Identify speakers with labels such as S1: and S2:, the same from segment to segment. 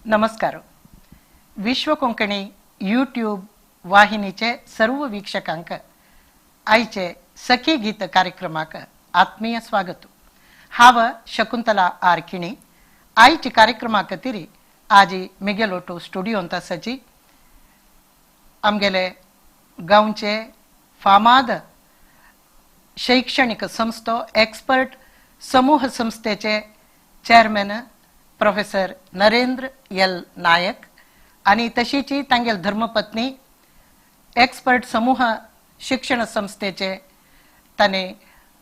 S1: नमस्कार. विश्व कोंकणी यूट्यूब वाहिनीचे सर्व वीक्षकांक आयचे सखी गीत कार्यक्रमाक आत्मीय स्वागत. हांव शकुंतला are किणी. आयचे कार्यक्रमा खातीर आजी मिगेलोटो स्टुडियोंत आसाची आमगेले गांवचे फामाद शैक्षणिक संस्थो एक्सपर्ट समूह संस्थेचे chairman professor Narendra L Naik आनी तशीची तांगेल धर्मपत्नी एक्सपर्ट समूह शिक्षण संस्थेचे ताणे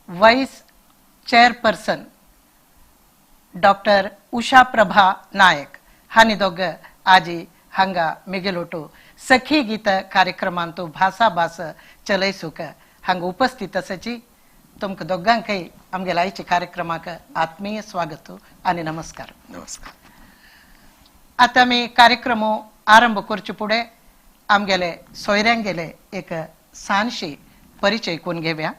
S1: vice chairperson doctor Usha Prabha Naik हांणी दोग आजी हांगा मिगेलोटो सखी गीत कार्यक्रमांतु भासाभास चलयसूक हांगा उपस्थित आसाची. तुमकां दोगांकय आमगेल्या आयच्या कार्यक्रमाक आत्मीय स्वागत आनी नमस्कार.
S2: नमस्कार.
S1: आतां आमी कार्यक्रम आरंभ करचे फुडें आमगेले सोयऱ्यांगेले एक सानशी परिचय करून घेवया.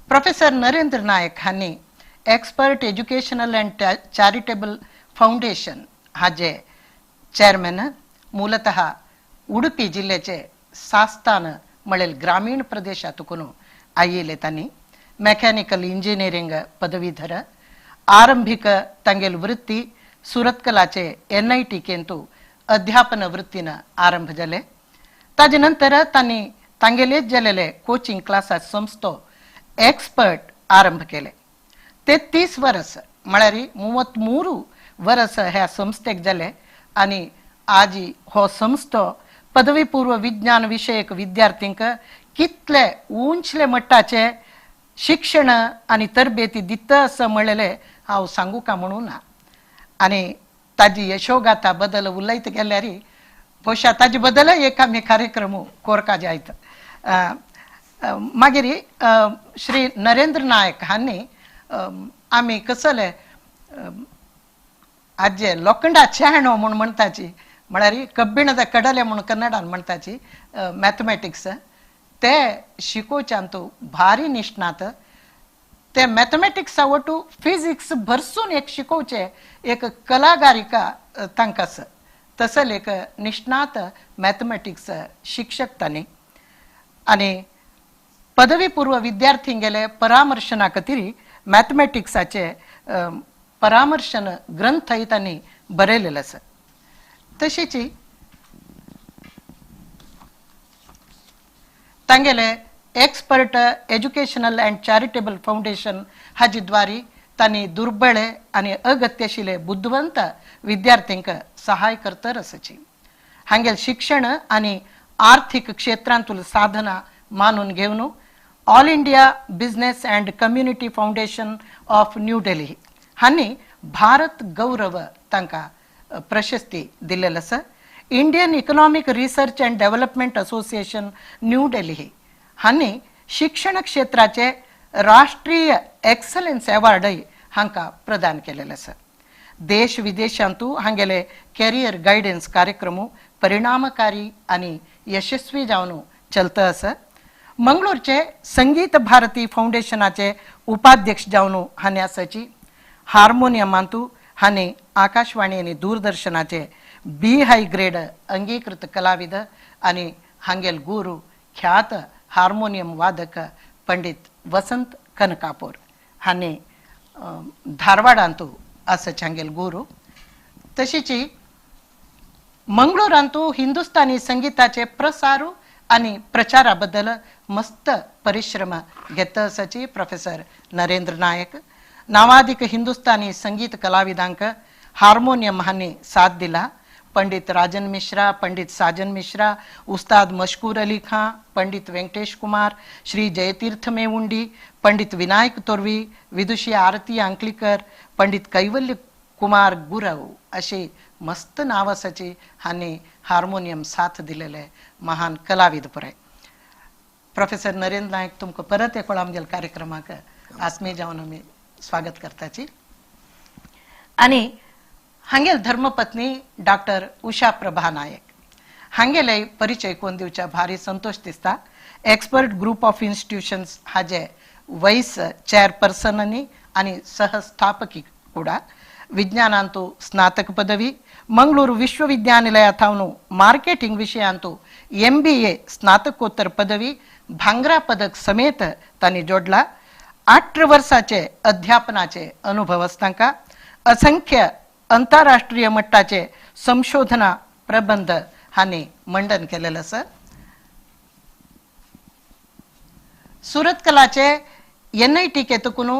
S1: प्रोफेसर नरेंद्र नायक हांणी expert educational and charitable foundation हाजे चेअरमॅन, मूलतः उडुपी जिल्ल्याचे सास्तान म्हळेल ग्रामीण प्रदेशांतून आयिल्ले. तांणी मेकॅनिकल इंजिनियरींग पदवीधर. आरंभिक तांगेल वृत्ती सुरतकलाचे NIT केंतू अध्यापन वृत्तीन आरंभ जाले. ताजे नंतर तांणी तांगेलेच जालेले कोचिंग क्लासा संस्थो एक्सपर्ट आरंभ केले. 33 वर्स म्हळ्यार 33 वर्स ह्या संस्थेक जाले आनी आजी हो संस्थो पदवी पूर्व विज्ञान विशयक विद्यार्थींक कितले उंचले मट्टाचे शिक्षण आनी तरबेती दिता असं म्हणलेले हांव सांगू का म्हणून ना. आनी ताजी यशोगाथा बदल उलयत गेल्यार भोवशा ताजे बदल एक आमी कार्यक्रम कोरका जायत. मागीर श्री नरेंद्र नायक हांणी आमी कसले आजे लोखंडा चेणो म्हूण म्हणटाची, म्हळ्यार कब्बिणದ कडले म्हूण कन्नडान म्हणटाची मॅथमॅटिक्स ते शिकोवच्यांतू भारी निष्णात. ते मॅथमॅटिक्सा वटू फिजिक्स भरसून एक शिकोवचे एक कलागारिका तांकां आसा. तसले एक निष्णात मॅथमॅटिक्स शिक्षक तांणी आनी पदवी पूर्व विद्यार्थींगेले परामर्शना खातीर मॅथमॅटिक्साचे परामर्शन ग्रंथय तांणी बरयलेले आसा. तशीच तांगेले expert educational and charitable foundation हाजे द्वारे तांणी दुर्बळे आनी अगत्य आशिल्ले बुदवंत विद्यार्थ्यांक सहाय करतर आसाची. हांगेल शिक्षण आनी आर्थीक क्षेत्रांतूल साधना मानून घेवन all India business and community foundation of new Delhi हांणी भारत गौरव तांकां प्रशस्ती दिल्लेली आसा. Indian economic research and development association new Delhi हांणी शिक्षण क्षेत्राचे राष्ट्रीय एक्सलन्स अवॉर्डय हांकां प्रदान केलेले आसा. देश विदेशांतू हांगेले कॅरियर गायडन्स कार्यक्रम परिणामकारी आनी यशस्वी जावन चलता आसा. मंगळूरचे संगीत भारती फावंडेशनाचे उपाध्यक्ष जावन हांणी आसाची. हार्मोनियमांतू हांणी आकाशवाणी आनी दूरदर्शनाचे बी हाय ग्रेड अंगीकृत कलाविद आनी हांगेल गुरू ख्यात हार्मोनियम वादक पंडित वसंत कनकापूर हांणी धारवाडांतू आसाचे हांगेल गुरू. तशीच मंगळूरांतू हिंदुस्तानी संगीताचे प्रसारू आनी प्रचारा बद्दल मस्त परिश्रम घेता आसाची प्रोफेसर नरेंद्र नायक. नावादीक हिंदुस्तानी संगीत कलाविदांक हार्मोनियम हांणी साथ दिला. पंडित राजन मिश्रा, पंडित साजन मिश्रा, उस्ताद मशकूर अली खां, पंडित वेंकटेश कुमार, श्री जयतीर्थ मेवुंडी, पंडित विनायक तोरवी, विदुषी आरती अंकलीकर, पंडित कैवल्य कुमार गुरव अशी मस्त नाव आसाची हांणी हार्मोनियम साथ दिलेले महान कलाविद पुराय. प्रोफेसर नरेंद्र नायक, तुमकां परत एक वेळा आमगेल्या कार्यक्रमाक आत्मीय जावन आमी स्वागत करताची. आनी हांगेल धर्मपत्नी डॉक्टर उषा प्रभा नायक हांगेले परिचय कोण दिवच्या भारी संतोष दिसता. एक्सपर्ट ग्रुप ऑफ इन्स्टिट्यूशन्स हाजे वैस चेअरपर्सनांनी आनी सहस्थापकी ಕೂಡ, विज्ञानांतू स्नातक पदवी, मंगळूर विश्वविद्यानिलय थावन मार्केटिंग विशयांतु MBA स्नातकोत्तर पदवी भांगरा पदक समेत तांणी जोडला. 8 वर्साचे अध्यापनाचे अनुभव आसतांका असंख्य अंतरराष्ट्रीय मट्टाचे संशोधना प्रबंध हांणी मंडन केलेलं आसा. सुरतकलाचे NIT केतुकुनु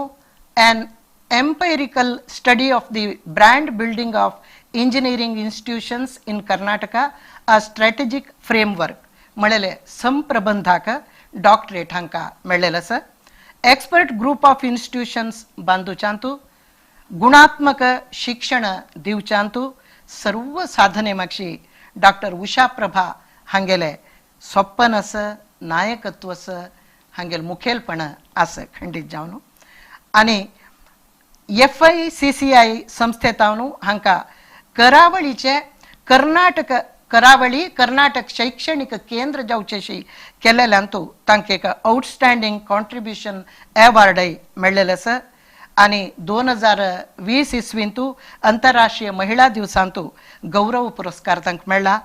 S1: an empirical study of the brand building of engineering institutions in Karnataka a strategic framework म्हणलेले संप्रबंधाक डॉक्टरेट हांकां मेळ्ळेलें आसा. एक्सपर्ट ग्रुप ऑफ इन्स्टिट्यूशन्स बांदुच्यांतू गुणात्मक शिक्षण दिवच्यांतू सर्व साधने मागशी डॉक्टर उषा प्रभा हांगेले सोप्पन आसा, नायकत्व आसा, हांगेले मुखेलपण आसा खंडीत जावन. आनी FICCI संस्थेतावन हांकां करावळीचे कर्नाटक करावळी कर्नाटक शैक्षणिक केंद्र जावचेशी केलेल्यांतू तांकां एक आउटस्टँडींग कॉन्ट्रिब्युशन अवॉर्डय मेळ्ळेलें आसा. आनी 2020 इसवींतू अंतरराष्ट्रीय महिला दिवसांतू गौरव पुरस्कार तांकां मेळ्ळा.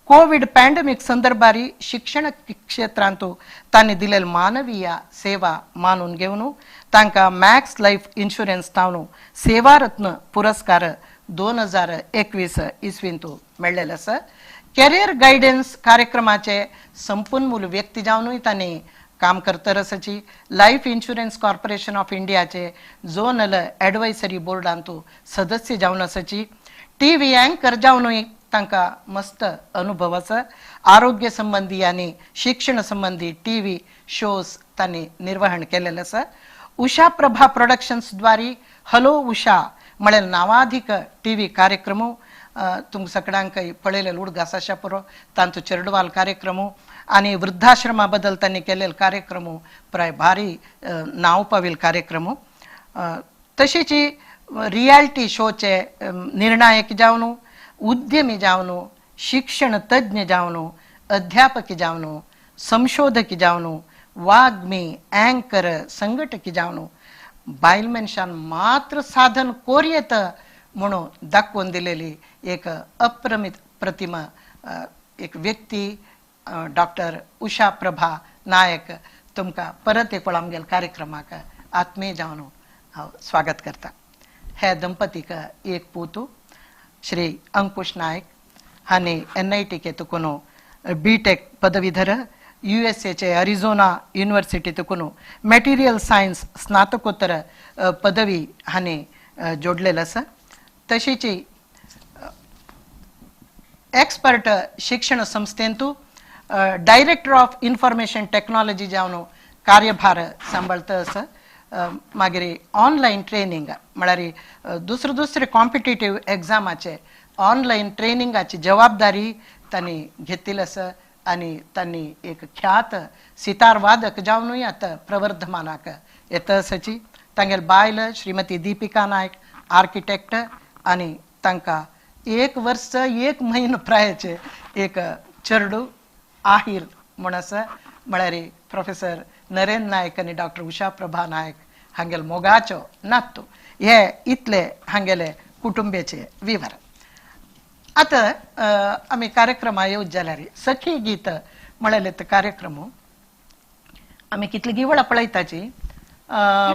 S1: कोविड पॅन्डेमिक संदर्भारी शिक्षण क्षेत्रांतू तांणी दिलेली मानवीय सेवा मानून घेवन तांकां मॅक्स लायफ इन्शुरन्स थावन सेवारत्न पुरस्कार 2021 इसवींतू मेळ्ळेलें आसा. कॅरियर गायडन्स कार्यक्रमाचे संपूर्ण व्यक्ती जावनूय तांणी काम करतर आसाची. लायफ इन्शुरन्स कॉर्पोरेशन ऑफ इंडियाचे झोनल एडवायसरी बोर्डांतू सदस्य जावन आसाची. TV anchor जावनूय तांकां मस्त अनुभव आसा. आरोग्य संबंदी आनी शिक्षण संबंदी TV shows तांणी निर्वहण केलेलें आसा. उषा प्रभा प्रोडक्शन्स द्वारे हलो उषा म्हळ्यार नावाधिक TV कार्यक्रम तुमकां सगळ्यांकय पळयलेले उडगास आसा पुरो. तांचो चेरडवाल कार्यक्रम आनी वृद्धाश्रमा बद्दल तांणी केलेले कार्यक्रम प्राय भारी नांव पाविल्ले कार्यक्रम. तशीच रियालिटी शोचे निर्णायक जावन, उद्यमी जावन, शिक्षण तज्ञ जावन, अध्यापक जावन, संशोधक जावन, वाग्मी, अँकर, संघटक जावन बायल मनशान मात्र साधन कोरयेत म्हणून दाखोवन दिलेली एक अप्रमित प्रतिमा एक व्यक्ती डॉक्टर उषा प्रभा नायक. तुमकां परत एक वेळ आमगेल्या कार्यक्रमाक आत्मीय जावन हांव स्वागत करता. हे दंपतीक एक पूत श्री अंकुश नायक हांणी NIT केतुकुनु BTech पदवीधर, USAचे अरिझोना युनिव्हर्सिटी तुकुनु मॅटेरियल सायन्स स्नातकोत्तर पदवी हांणी जोडलेलं आसा. तशीच एक्सपर्ट शिक्षण संस्थेंतू डायरेक्टर ऑफ इन्फॉर्मेशन टेक्नॉलॉजी जावन कार्यभार सांबाळता आसा. मागीर ऑनलायन ट्रेनिंग म्हळ्यार दुसरे दुसरे कॉम्पिटेटीव एग्जामाचे ऑनलायन ट्रेनिंगाची जबाबदारी तांणी घेतिल्ली आसा. आनी तांणी एक ख्यात सितार वादक जावनूय आतां प्रवर्धमानाक येता आसाची. तांगेले बायल श्रीमती दीपिका नायक आर्किटेक्ट आनी तांकां 1 वर्स 1 म्हयनो प्रायेचे एक चेडूं आहीर म्हूण आसा. म्हळ्यार प्रोफेसर नरेंद्र नायक आनी डॉक्टर उषा प्रभा नायक हांगेले मोगाचो नातू. हे इतले हांगेले कुटुंबाचे विवर. आतां आमी कार्यक्रमा येवच जाल्यार सखी गीत म्हळेले ते कार्यक्रम आमी कितली गिवळां पळयताची.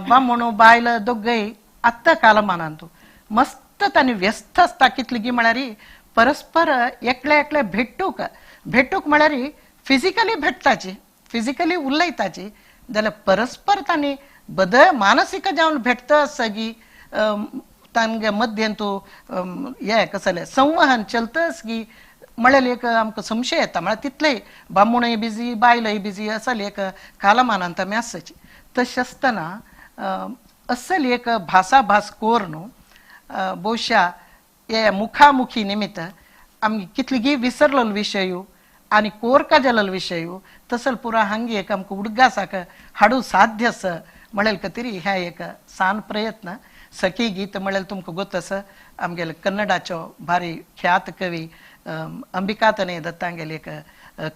S1: बामणू बायल दोगय आत्तां कालमानांतू मस्त तांणी व्यस्त आसता. कितली गी म्हळ्यार परस्पर एकले एकले भेटूक भेटूक म्हळ्यार फिजिकली भेटताची, फिजिकली उलयताची जाल्यार परस्पर तांणी बदल मानसीक जावन भेटता सगी तांगे मध्येन तूं हें कसलें संवहन चलतच गी म्हळ्यार एक आमकां संशय येता. म्हळ्यार तितलेय बामणूय बिजी बायलय बिजी असले एक कालमानांत आमी आसची. तशें आसतना असल एक भासाभास कोर न्हू बहुशा हे मुखामुखी निमित्त आमी कितली विसरलेलो विशय आनी कोरका जालेलो विशय तसल पुरा हांगी एक आमकां उडगासाक हाडूं साध्य आसा म्हळ्यार खातीर ह्या एक सान प्रयत्न. सखी गीत म्हळ्यार तुमकां गोत आसा आमगेले कन्नडाचो भारी ख्यात कवी अंबिका तनय दत्तांगेले एक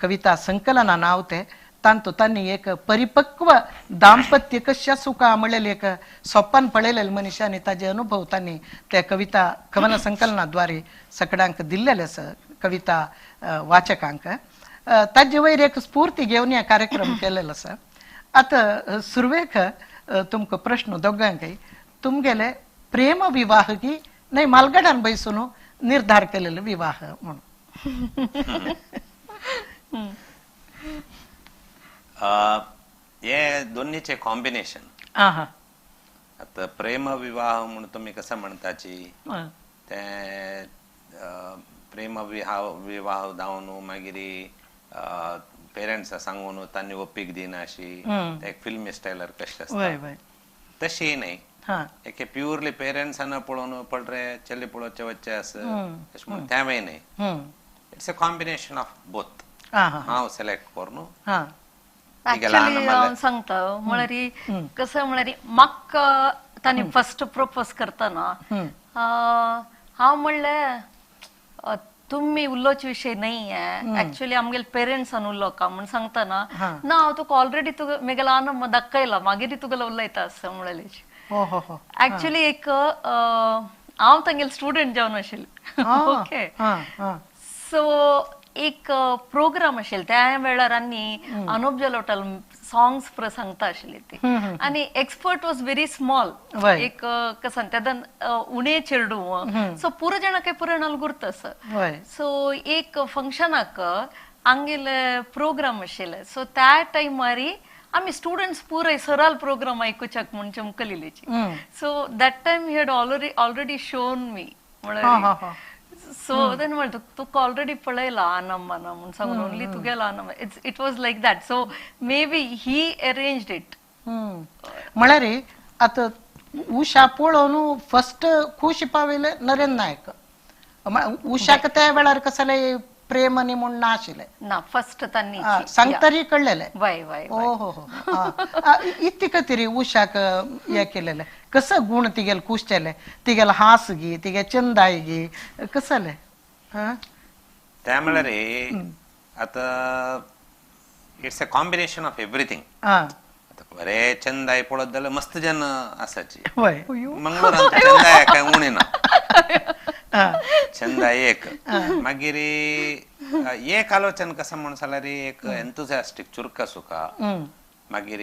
S1: कविता संकलना नांव तें तांतू तांणी एक परिपक्व दाम्पत्य कशें सुखा म्हणलेलें एक सोपान पळयलेले मनशांनी ताजे अनुभव तांणी त्या कविता कवन संकलनाद्वारे सगळ्यांक दिल्लेले आसा कविता वाचकांक. ताजे वयर एक स्फूर्ती घेवन हे कार्यक्रम केलेलो आसा. आतां सुरवेक तुमकां प्रश्न दोगांकय, तुमगेले प्रेम विवाह की नाही मालगडान बैसून निर्धार केलेलो विवाह म्हणून?
S2: हे दोन्हीचे कॉम्बिनेशन. आता प्रेम विवाह म्हणून तुम्ही कसं म्हणताची ते प्रेम विवाह जावन मागीर पेरेंट्सा सांगून तांणी ओपीक दिना अशी ते एक फिल्मी स्टायलार कशें आसता तशी न्ही. एके प्युअरली पेरेंट्सांना पळोवन पडरे चली पळोवचे वच्चे आसा तशें म्हणून तेंवूय न्ही. It's a combination of both. हांव सिलेक्ट करून
S3: ऍक्च्युली हांव सांगता म्हळ्यार कसं म्हळ्यार म्हाका तांणी फर्स्ट प्रपोज करतना हांव म्हणलें तुम्ही उलोवचे विशय नाही आहे, ऍक्च्युली आमगेले पेरेंट्सान उलोवका म्हूण सांगतना ना हांव तुका ऑलरेडी तुका मेगेलो आनंद दाखयला मागीर तुगेलो उलयता आसा म्हणलें. ऍक्च्युली एक हांव तांगेले स्टुडंट जावन आशिल्लें. ओके, सो एक प्रोग्राम आशिल्लो त्या वेळार आनी अनुप जलोटाल सॉंग्स पुरो सांगता आशिल्ली ती आनी एक्सपर्ट वॉज व्हेरी स्मॉल एक कसं तेदन उणे चेडू सो पुरो जाणा काय पुराणाल गुर्त आसा. सो एक फंक्शनाक आमगेले प्रोग्राम आशिल्ले सो त्या टायमारी आमी स्टुडंट्स पुराय सराल प्रोग्राम आयकुच्याक म्हूण चमकलिलेची. So that time he had already shown me म्हळ्यार. सो then म्हणतो तुका ऑलरेडी पळयला आनंद म्हणून सांगून ओनली तुगेला आनंद. It was like that. So maybe he arranged it.
S1: म्हळ्यार आतां उषा पळोवन फर्स्ट खुशी पाविल्ले नरेंद्र नायक. उषाक त्या वेळार कसले प्रेम आनी म्हूण ना आशिल्लें
S3: ना फर्स्ट तांणी
S1: सांगतरी कळलेले.
S3: वय वय
S1: ओ हो हो इतके खातीर उषाक हे केलेले कसं गुण तिगेल खुश जाले तिगेल हास गी तिगे चंदाय गी कसले
S2: त्या म्हळ्यार आतां it's a combination of everything. आतां बरे चंदाय पळयत जाल्यार मस्त जन आसाची मंगळूरांत चंदाय काय उणें ना चंदाय एक. मागीर एक आलोचन कसं म्हण जाल्यार एक एन्थुजियास्टीक चुरका सुका मागीर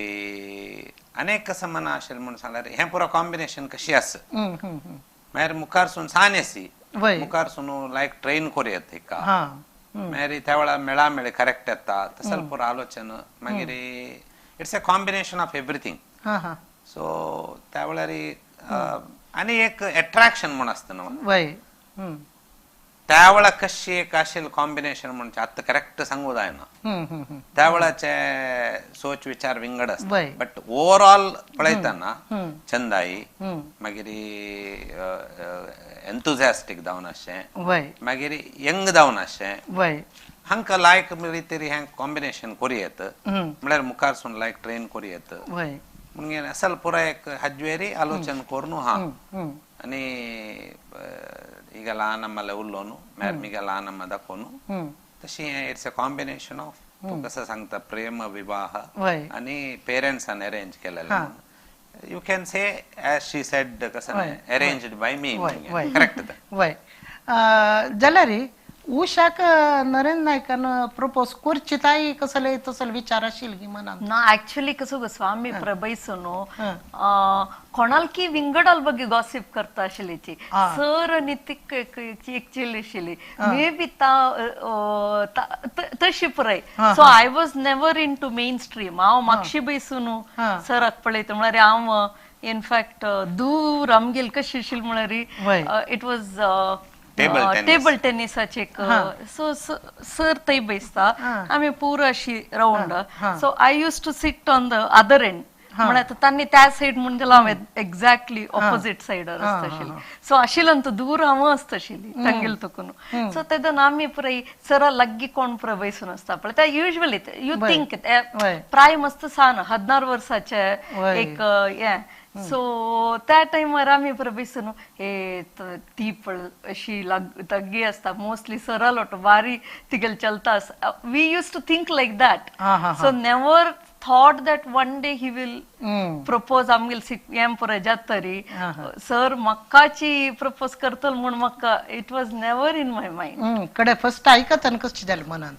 S2: अनेक कसं मना आशिल्लें म्हण जाल्यार हें पुरो कॉम्बिनेशन कशी आसा. मागीर मुखार सून सान आसी मुखार सून लायक ट्रेन करूं येता हिका मागीर त्या वेळार मेळा मेळे करेक्ट येता तसं पुरो आलोचन. मागीर it's a combination of everything. So त्या वेळार आनी एक एट्रॅक्शन म्हूण आसता न्हू त्या वेळार कशी एक आशिल्लें कॉम्बिनेशन म्हणजे आतां करेक्ट सांगू जायना. त्या वेळाचे सोच विचार विंगड आसता बट ओवरऑल पळयतना चंदाई मागीर एन्थुजियास्टीक जावन आशें मागीर यंग जावन आशें हांकां लायक रितीर हें कॉम्बिनेशन करूं येता म्हळ्यार मुखार सून लायक ट्रेन करूं येता म्हणून असल पुराय एक हाजवेरी आलोचन करून हा आनी हिगा ल्हान आम्हाला उरलो न्हू मागीर मिगा ल्हान आम्हा दाखोवन तशी it's a combination of तूं कसं सांगता प्रेम विवाह आनी पेरंट्सान अरेंज केलेलें. You can say as she said कसं अरेंज्ड बाय मी करेक्ट.
S1: वय जाल्यार उषाक नरेंद्र नायकान प्रपोज करची ताई कसले तसले विचार आशिल्ले की मनान
S3: ना? ऍक्च्युली कसं गो आमी प्रबैसून कोणालकी विंगडाल ಬಗ್ಗೆ गासिप करता आशिल्ली सर आनी तिक एक चेली आशिल्ली मे बी तशी पुराय. So I was never into main stream. हांव मागशी बैसून सराक पळयता म्हळ्यार हांव इनफॅक्ट दूर आमगेल कशी आशिल्ली म्हळ्यार it was table टेनिसाचे एक. सो सर थंय बैसता आमी पुरो अशी round. So I use to sit on the other end म्हळ्यार तांणी त्या सायड म्हणजे हांव एक्झॅक्टली ऑपोजीट सायडार आसता आशिल्लें. सो आशिल्ल्यान तो दूर हांव आसता आशिल्ली तांगेले तकून. सो तेदन आमी पुराय सरा लागीं कोण पुराय बैसून आसता पळय त्या युजली you think प्राय मस्त सान 16 वर्साचे एक हें सो त्या टायमार आमी पुरो बेसून हे ती पळ अशी तग्गी आसता मोस्टली सरळ ऑटो बारी तिगेल चलता. We use to think like that. So never thought that one day he will propose. आमगेल हें पुरो जातरी सर म्हाकाची प्रपोज करतलो म्हूण म्हाका it was never in my mind.
S1: कडे फर्स्ट आयकताना कशें जालें मनांत?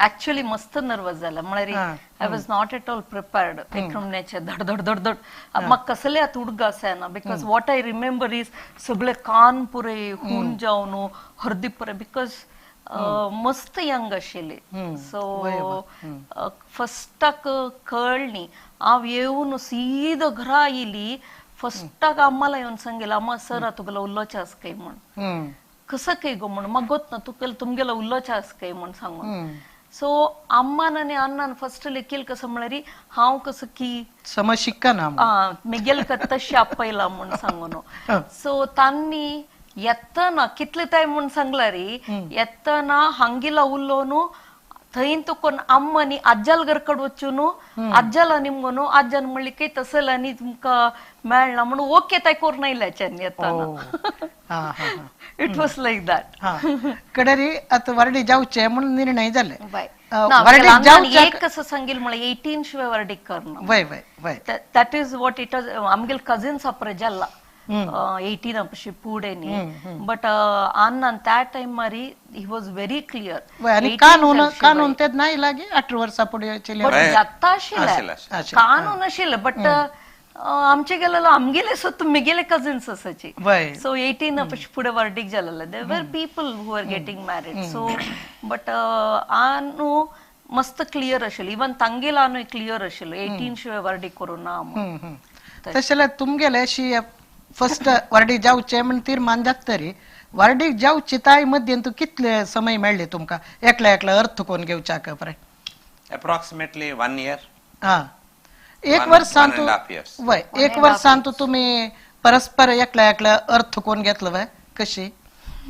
S3: ऍक्च्युअली मस्त नर्वस झाला म्हळ्यार I was not at all prepared. एकमण्याचे धड धड धड धड म्हाका कसले आतां उडगास येना because what I remember is सगळे कान पुरे हून जावन हर्दी पुरे because मस्त यंग आशिल्ली. सो फस्टाक कळ्ळी हांव येवन सीदो घरा आयली. फस्टाक अम्माला येवन सांगिल्लें, अम्मा सर तुगेलो उलोवचें आसा काय म्हूण. कसं काय गो म्हण म्हाका गोत ना तुका तुमगेलो उलोवचें आसा काय म्हूण सांगून. सो अम्मान आनी अण्णान फस्ट लेखील कसं म्हळ्यार हांव कसं की
S1: समज शिकना
S3: मेगेल तशें आपयला म्हूण सांगून. सो तांणी येतना कितले ताय म्हूण सांगला रे येतना हांगिला उलोवन थंय तुकोन अम्मानी आज्जाल घरकड वचून आज्जाला निमगोन आज्जान म्हणली की तसल आनी तुमकां मेळना म्हणून ओके ताय करून आयल्याच्यान येतना. It was like that.
S1: कडेरी आता वर्डी जावचे म्हणून निर्णय जाले.
S3: एक कसं सांगेल म्हळ्यार 18 शिवाय वर्डी करणं.
S1: वय वय वय
S3: that is what it was. आमगेल कझिन्स अप्र जाल्ला 18 अशी पुढे न्ही बट अण्णान त्या टायमारी he was very clear.
S1: आनी कानून कानून ते नाही लागी 18 वर्सां पुढे
S3: जाता आशिल्लें कानून आशिल्लें बट आमचे गेलेलो आमगेले सुद्दां तुमगेले कझिन्स आसाची. सो 18 पुढे वर्डीक जालेले there were people who are getting married. So but आनू मस्त क्लियर आशिल्लें इवन तांगेल आनूय क्लियर आशिल्लो 18 शिवाय वर्डीक करूं ना.
S1: तशें जाल्यार तुमगेले अशी फर्स्ट वर्डीक जावचें म्हण तीर्मान जाता तरी वर्डीक जावची ताय मदीं तूं कितले समय मेळ्ळे तुमकां एकल्या एकल्या अर्थ कोण घेवच्याक परे?
S2: Approximately 1 year.
S1: हा एक वर्सान तू वय एक वर्सान तू तुम्ही परस्पर एकल्या एकल्या अर्थ कोण घेतलं वय कशी?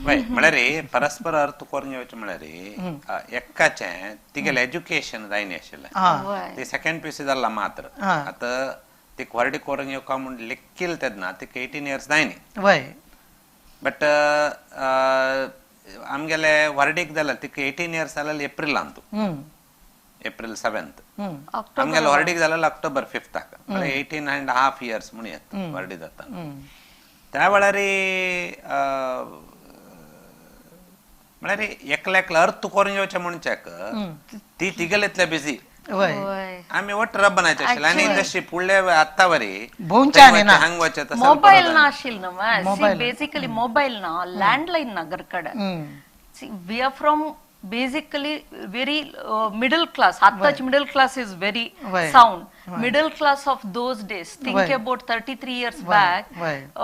S2: वय म्हळ्यार परस्पर अर्थ कोण घेवचें म्हळ्यार एकाचें तिगेलें एज्युकेशन जायना आशिल्लें. ती सेकंड पीसी जाल्ला मात्र आतां तिका वर्डी करून येवका म्हूण लेखील तेन्ना तिका 18 इयर्स जायनी.
S1: वय
S2: बट आमगेले वर्डीक जाल्यार तिका 18 इयर्स जाल्यार एप्रिलांत एप्रिल 7 आमगेले वर्डीक जाल्यार ऑक्टोबर 5 म्हळ्यार 18.5 इयर्स म्हूण येता वर्डी जाता. त्या वेळार म्हळ्यार एकल्या एकल्या अर्थ करून येवचें म्हणच्याक ती तिगेले बिजी आमी वट रब्बनाचे आशिल्ले आनी तशी फुडले आत्तां वरी हांग वचें तसो
S3: मोबायल ना आशिल्लो न्हू. बेसिकली मोबायल ना लँडलायन ना घरकडे. We are from basically very middle class. आतांची middle class is very sound. Middle class of those days, think about 33 years back.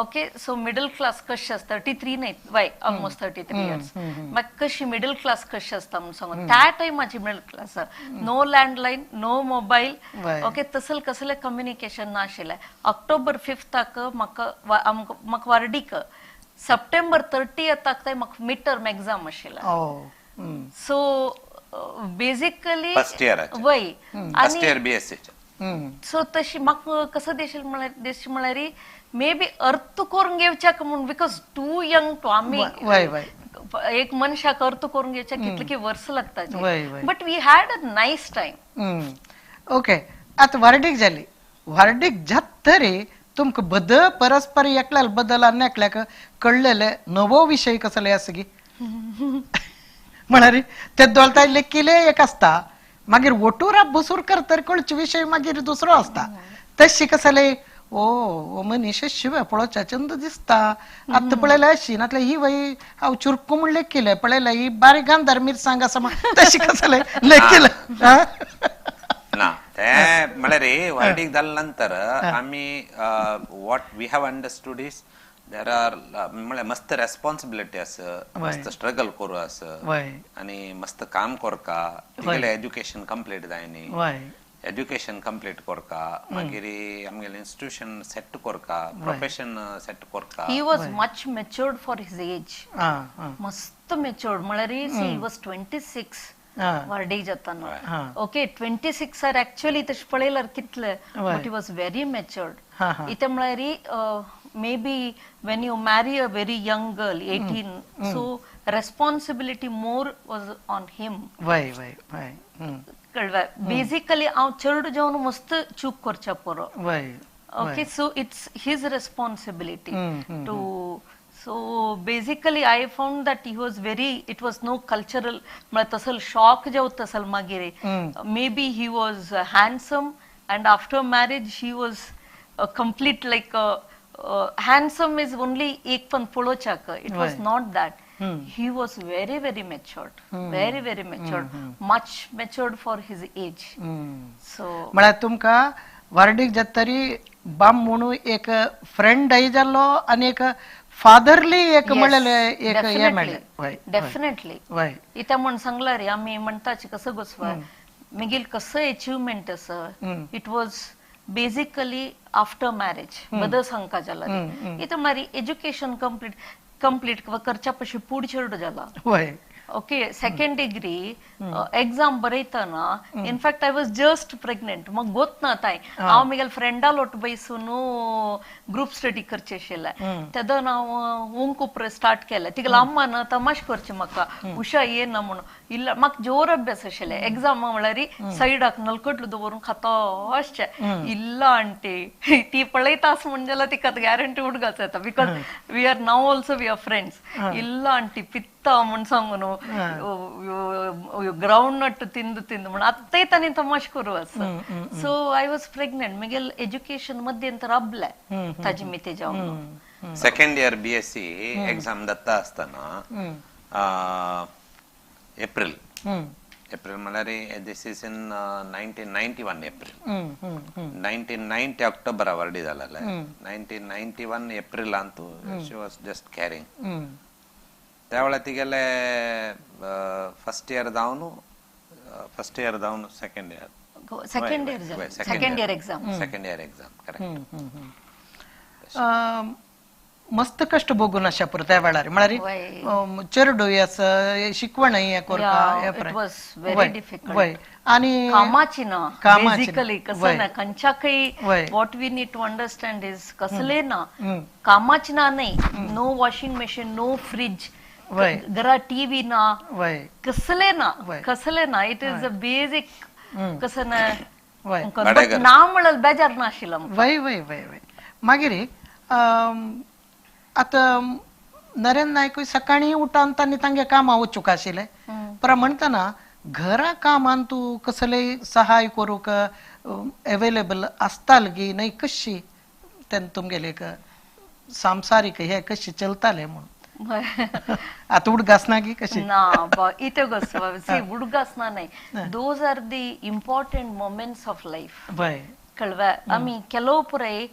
S3: Okay, so middle class कशी आसता 33 न्ही वय ऑलमोस्ट 33 इयर्स मागीर कशी मिडल क्लास कशी आसता म्हणून सांगू. त्या टायमाची middle class no landline no mobile. Okay तसले कसले कम्युनिकेशन ना आशिल्लें. ऑक्टोबर 5 म्हाका म्हाका वर्डीक सप्टेंबर 30 म्हाका मिड टर्म एग्जाम आशिल्लें. So basically
S2: first year
S3: वय
S2: फर्स्ट इयर बीएससी.
S3: सो तशी म्हाका कसं देशील म्हळ्यार देशी म्हळ्यार मे बी अर्थ करून घेवच्याक म्हूण because to young to आमी एक मनशाक अर्थ करून घेवच्याक कितले की वर्स लागता but we had a nice time.
S1: Okay आतां वर्डीक जाली वर्डीक जात तरी तुमकां बदल परस्पर एकल्याक बदल आनी एकल्याक कळ्ळेले नवो विशय कसले आसा की म्हळ्यार ते दोलताय लेखिले एक आसता मागीर वटूरा बसूर करतर कळचे विशय मागीर दुसरो आसता. तशी कसले ओ मनीश शिवाय पळोवच्या चंद दिसता आतां पळयल्या अशी नातल्या ही वय हांव चुरकू म्हण लेखिलें पळयल्या ही बारीक गांधार मिरसांग आसा तशी कसले लेखिलें
S2: ना. ते म्हळ्यार वर्डीक जाल्या नंतर आमी what we have understood is there are म्हळ्यार मस्त रेस्पॉन्सिबिलिटी आसा मस्त स्ट्रगल करूं आसा आनी मस्त काम करका तिगेलें एज्युकेशन कंप्लीट जायनी एज्युकेशन कंप्लीट करका मागीर आमगेलें इन्स्टिट्यूशन सेट करका प्रोफेशन सेट करका.
S3: He was much matured for his age. मस्त मेच्युअर्ड म्हळ्यार he was 26. वार्डीक जाताना. ओके 26 आर एक्चुअली तशें पळयल्यार कितले, but he was very matured. इतें म्हळ्यार maybe when you marry a very young girl 18, so responsibility more was on him. कळ्ळें? Basically हांव चेडूं जेवन मस्त चूक करच्या पुरो. Okay, so it's his responsibility to. So basically I found that he was very, it was no cultural म्हळ्यार तसल शॉक जेवता तसल मागीर. Maybe he was handsome and after marriage he was complete like handsome is only एक पण पळोवच्याक. It was not that. He was very very matured, very very matured, much matured for his age. So
S1: म्हळ्यार तुमकां वार्डीक जातरी बाम म्हणून एक friend जाल्लो आनी एक fatherly एक म्हणलेले एक हे मेळ्ळें.
S3: डेफिनेटली. इत्या म्हण सांगला रे आमी म्हणटाचे कसं गोसवा मागीर कसं अचिव्हमेंट आसा, it was basically after marriage बदल सांगका जाला. इथं मारी एज्युकेशन कंप्लीट कंप्लीट करच्या पशी पूड चेडू जाला. ओके, सेकंड डिग्री एग्जाम बरयतना in fact I was just pregnant. मग गोत ना ताय हांव म्हगेल्या फ्रेंडा लोट बैसून ग्रुप स्टडी करचे आशिल्लें. तेदन हांव उंकूप स्टार्ट केलें. तिगेल्या अम्मान तमाश करचे म्हाका, उषा ये ना म्हणून. इल्ला म्हाका जोर अभ्यास आशिल्ले. एग्जाम म्हळ्यार सायडाक नलकटलो दवरून खाता आसचें. इल्ला आंटी ती पळयता आस म्हण जाल्यार तिका गॅरंटी उडगाच येता, because we are now also we are friends. इल्ला आंटी पित्ता म्हण सांगून ग्रावंड नट तिंदू तिंदू म्हण आतांय तांणी तमाश करू आसा. So I was pregnant. म्हगेलें एज्युकेशन मध्यंतर राबलें ताजे मिते जावन.
S2: सेकंड इयर BSc exam दत्ता आसतना एप्रिल एप्रिल म्हळ्यार this is in 1991 April, 1990 October Verde जालें. 1991 एप्रिलांतू she was just carrying. त्या वेळार तिगेले फर्स्ट इयर जावन second year
S3: second year exam
S2: correct.
S1: मस्त कष्ट भोगून अशा पुरो त्या वेळार म्हळ्यार चेरडू आसा शिकवण हें करता. आनी
S3: कामाची ना बेसिकली कसं ना खंयच्याकय what we need to understand is कसले ना कामाची ना न्हय, no washing machine, no fridge, घरा टीव्ही ना, कसले ना कसले ना. It is a basic कसं ना ना म्हणल्यार बेजार नाशिल्लो.
S1: वय वय वय वय. मागीर आतां नरेंद्र नायकूय सकाळीं उठान तांणी तांगे कामां वचूंक आशिल्लें. पर म्हणटना घरा कामान तूं कसलेय सहाय करूंक एवेलेबल आसताल गी न्हय, कशी तेन्ना तुमगेले एक सांसारीक हे कशी चलताले म्हणून आतां उडगास ना गी कशी
S3: ना इथे गोसवा उडगास ना न्हय. Those are the important moments of life. Kalwe आमी ಕೆಲವು ಪುರೈ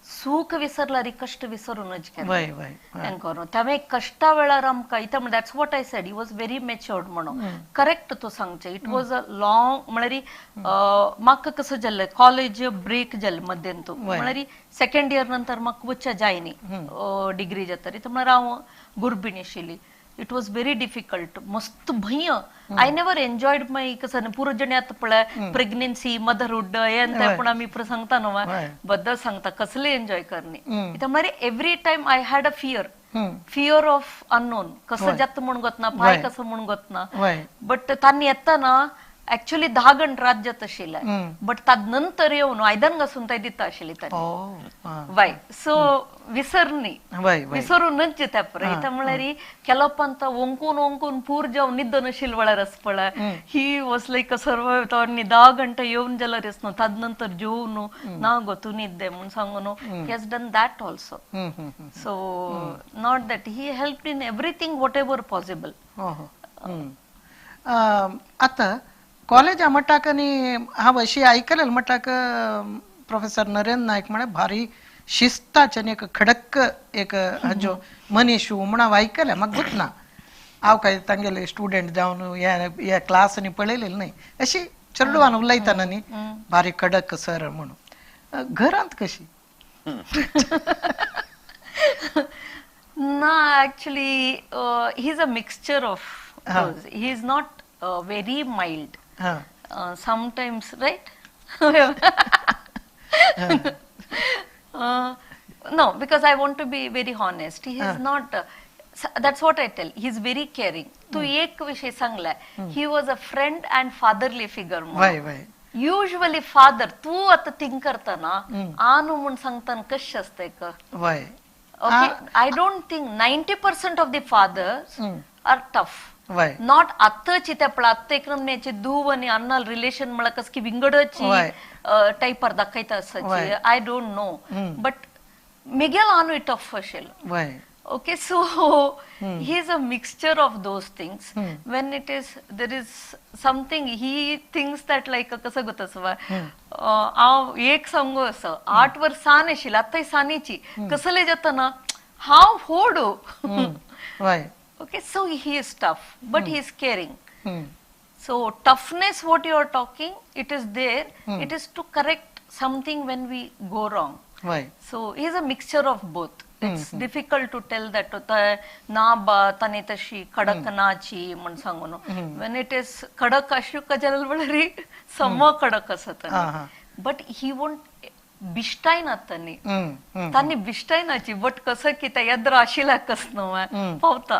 S3: सुख विसरला कष्ट विसरूनच केन्ना. त्यामुळे कष्टा वेळार आमकां इथं that's what I said, he was very matured म्हणून करेक्ट तो सांगचें. It was a long म्हळ्यार म्हाका कसं जाल्लें कॉलेज ब्रेक जालें मध्यंतू, म्हळ्यार सेकंड इयर नंतर म्हाका वचच्या जायनी डिग्री जातरी, म्हळ्यार हांव गुर्भिणी आशिल्ली. It was very difficult, मस्त भंय. I never enjoyed my कसं पुरो जणी आतां पळय प्रेग्नन्सी मदरहुड हें पूण आमी पुरो सांगता न्हू बद्दल सांगता कसले एन्जॉय करणे. इथं मागीर every time I had a fear, fear of unknown, कसं जाता म्हूण गोतना, पाय कसं म्हूण गोतना. बट तांणी येतना ऍक्च्युली 10 गंट रात जात आशिल्लें, बट ताद नंतर येवन आयदन घासून ताय दिता आशिल्ली तांणी. वाय सो विसरनी विसरूनच त्या पळय. इथं म्हळ्यार केलोपांत ओंकून ओंकून पूर जावन निद्द नाशिल्ल वेळार आस पळय, he was like सर्व 10 गंटे येवन जाल्यार न्हू, ताद नंतर जेवन ना गो तूं न्हिद्दे म्हूण सांगून he has done that also. So not that he help in everything whatever possible.
S1: आतां कॉलेजा म्हणटाक आनी हांव अशी आयकलें म्हणटाक प्रोफेसर नरेंद्र नायक म्हळ्यार भारी शिस्ताचें आनी एक खडक एक हाजो मनीस म्हूण हांव आयकलें. म्हाका गोत ना, हांव काय तांगेले स्टुडंट जावन ह्या क्लासांनी पळयलें न्हय, अशी चेडवान उलयतना न्ही भारी खडक सर म्हणून. घरांत कशी?
S3: ना, actually he is a mixture of, he is not very mild sometimes, right? No, because I want to be very honest. He is not, that's what I tell, he is very caring. तू एक विषय सांगलाय, he was a friend and fatherly figure. Usually father तू आता think करताना आनु म्हूण सांगताना कशें आसता का? Okay, I don't think 90% of the fathers are tough. Not आत्ताची त्या पण आत्ता एक धूव आणि अन्नाल रिलेशन म्हळ्यार कस की विंगडची टायपार दाखयता आसाची, I don't know, but मिगेल आनूय टफ अशेल. Okay, so he is a mixture of those things. When it is, there is something he thinks that like कसं गत असं हांव एक सांगू असं 8 वर्सां आशिल्लें, आतांय सानीची कसले जाताना हांव होडू. Okay, so he is tough, but he is caring. So toughness what you are talking, it is there. It is to correct something when we go wrong. So he is a mixture of both. It's difficult to tell that ना बा ताने तशी कडक नाची म्हण सांगून. When it is कडक अशी कजल बळरी सम कडक असत, but he won't बिश्टायना तांणी तांणी बिश्टायनाची, बट कसं की त्या यद्र आशिल्ल्या कस न्हू पावता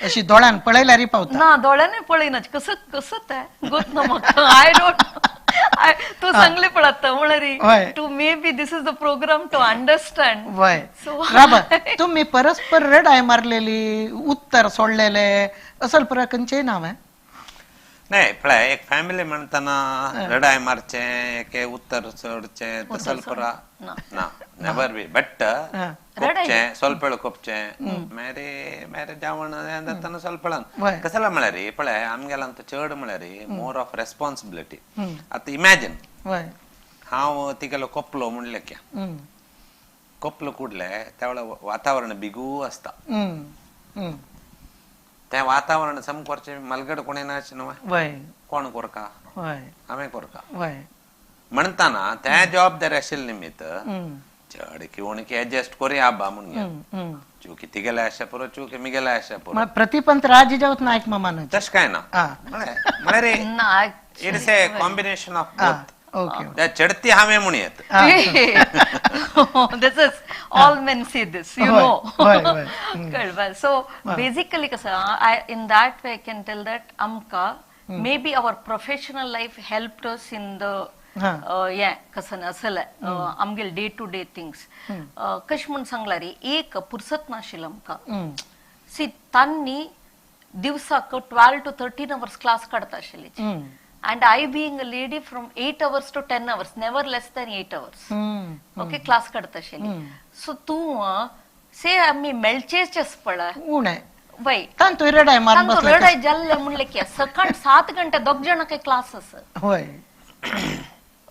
S1: अशी दोळ्यान पळयल्यार पावता
S3: ना, दोळ्याने पळयनाची कसं कसं ते गोत ना म्हाका, I don't. तू सांगले पण आता म्हणारी to maybe this is the program to understand.
S1: राबा तुम्ही परस्पर रडाय मारलेली, उत्तर सोडलेले असल पर खंयचेय नाव आहे
S2: नाही. पळय एक फॅमिली म्हणताना रडाय मारचे, एक उत्तर सोडचे तसल परा ना, नेवर बी. बट कोपचे ಸ್ವಲ್ಪ वेळ कोपचे मेरे मेरे जावण जाताना ಸ್ವಲ್ಪ वेळान कसला म्हळ्यार पळय आमगेला अंत चड म्हळ्यार मोर ऑफ रेस्पॉन्सिबिलिटी. आता इमॅजिन हांव तिगेलो कोपलो म्हणले क्या, कोपलो कुडले त्यावेळा वातावरण बिगू असता, त्या वातावरण समकोरचे मलगड कोणी नाच न्हू, कोण कोरका हांवें कोरका म्हणताना त्या जबाबदारी आशिल्ले निमित्त चड किवण की ऍडजस्ट करूया आबा म्हणून चुकी तिगेले आशा पुरो, चुकी मिगेले आशा पुरो.
S1: प्रतिपंत राजी जावत नायक मामा
S2: तशें काय ना, म्हळ्यार it is a combination of both. त्या चढती हांवें म्हणून येत.
S3: This is all men see this, you know. So basically कसं I in that way I can tell that आमकां maybe our professional life helped us in the हें कसं असलें आमगेले डे टू डे थिंग्स. कशें म्हूण सांगला रे, एक पुरसत नाशिल्लें आमकां. सी तांणी दिवसाक 12 to 13 hours class काडता आशिल्ली, and I being a lady from 8 hours to 10 hours, never less than 8 hours. Okay, class काडता आशिल्ली. सो तूं से आमी मेळचेच पळय
S1: उणें
S3: वय
S1: तांतू रडाय मारून
S3: तांतू रडाय जाल्ले म्हणलें की सकाळ 7 घंटे दोग जाणां क्लास आसा.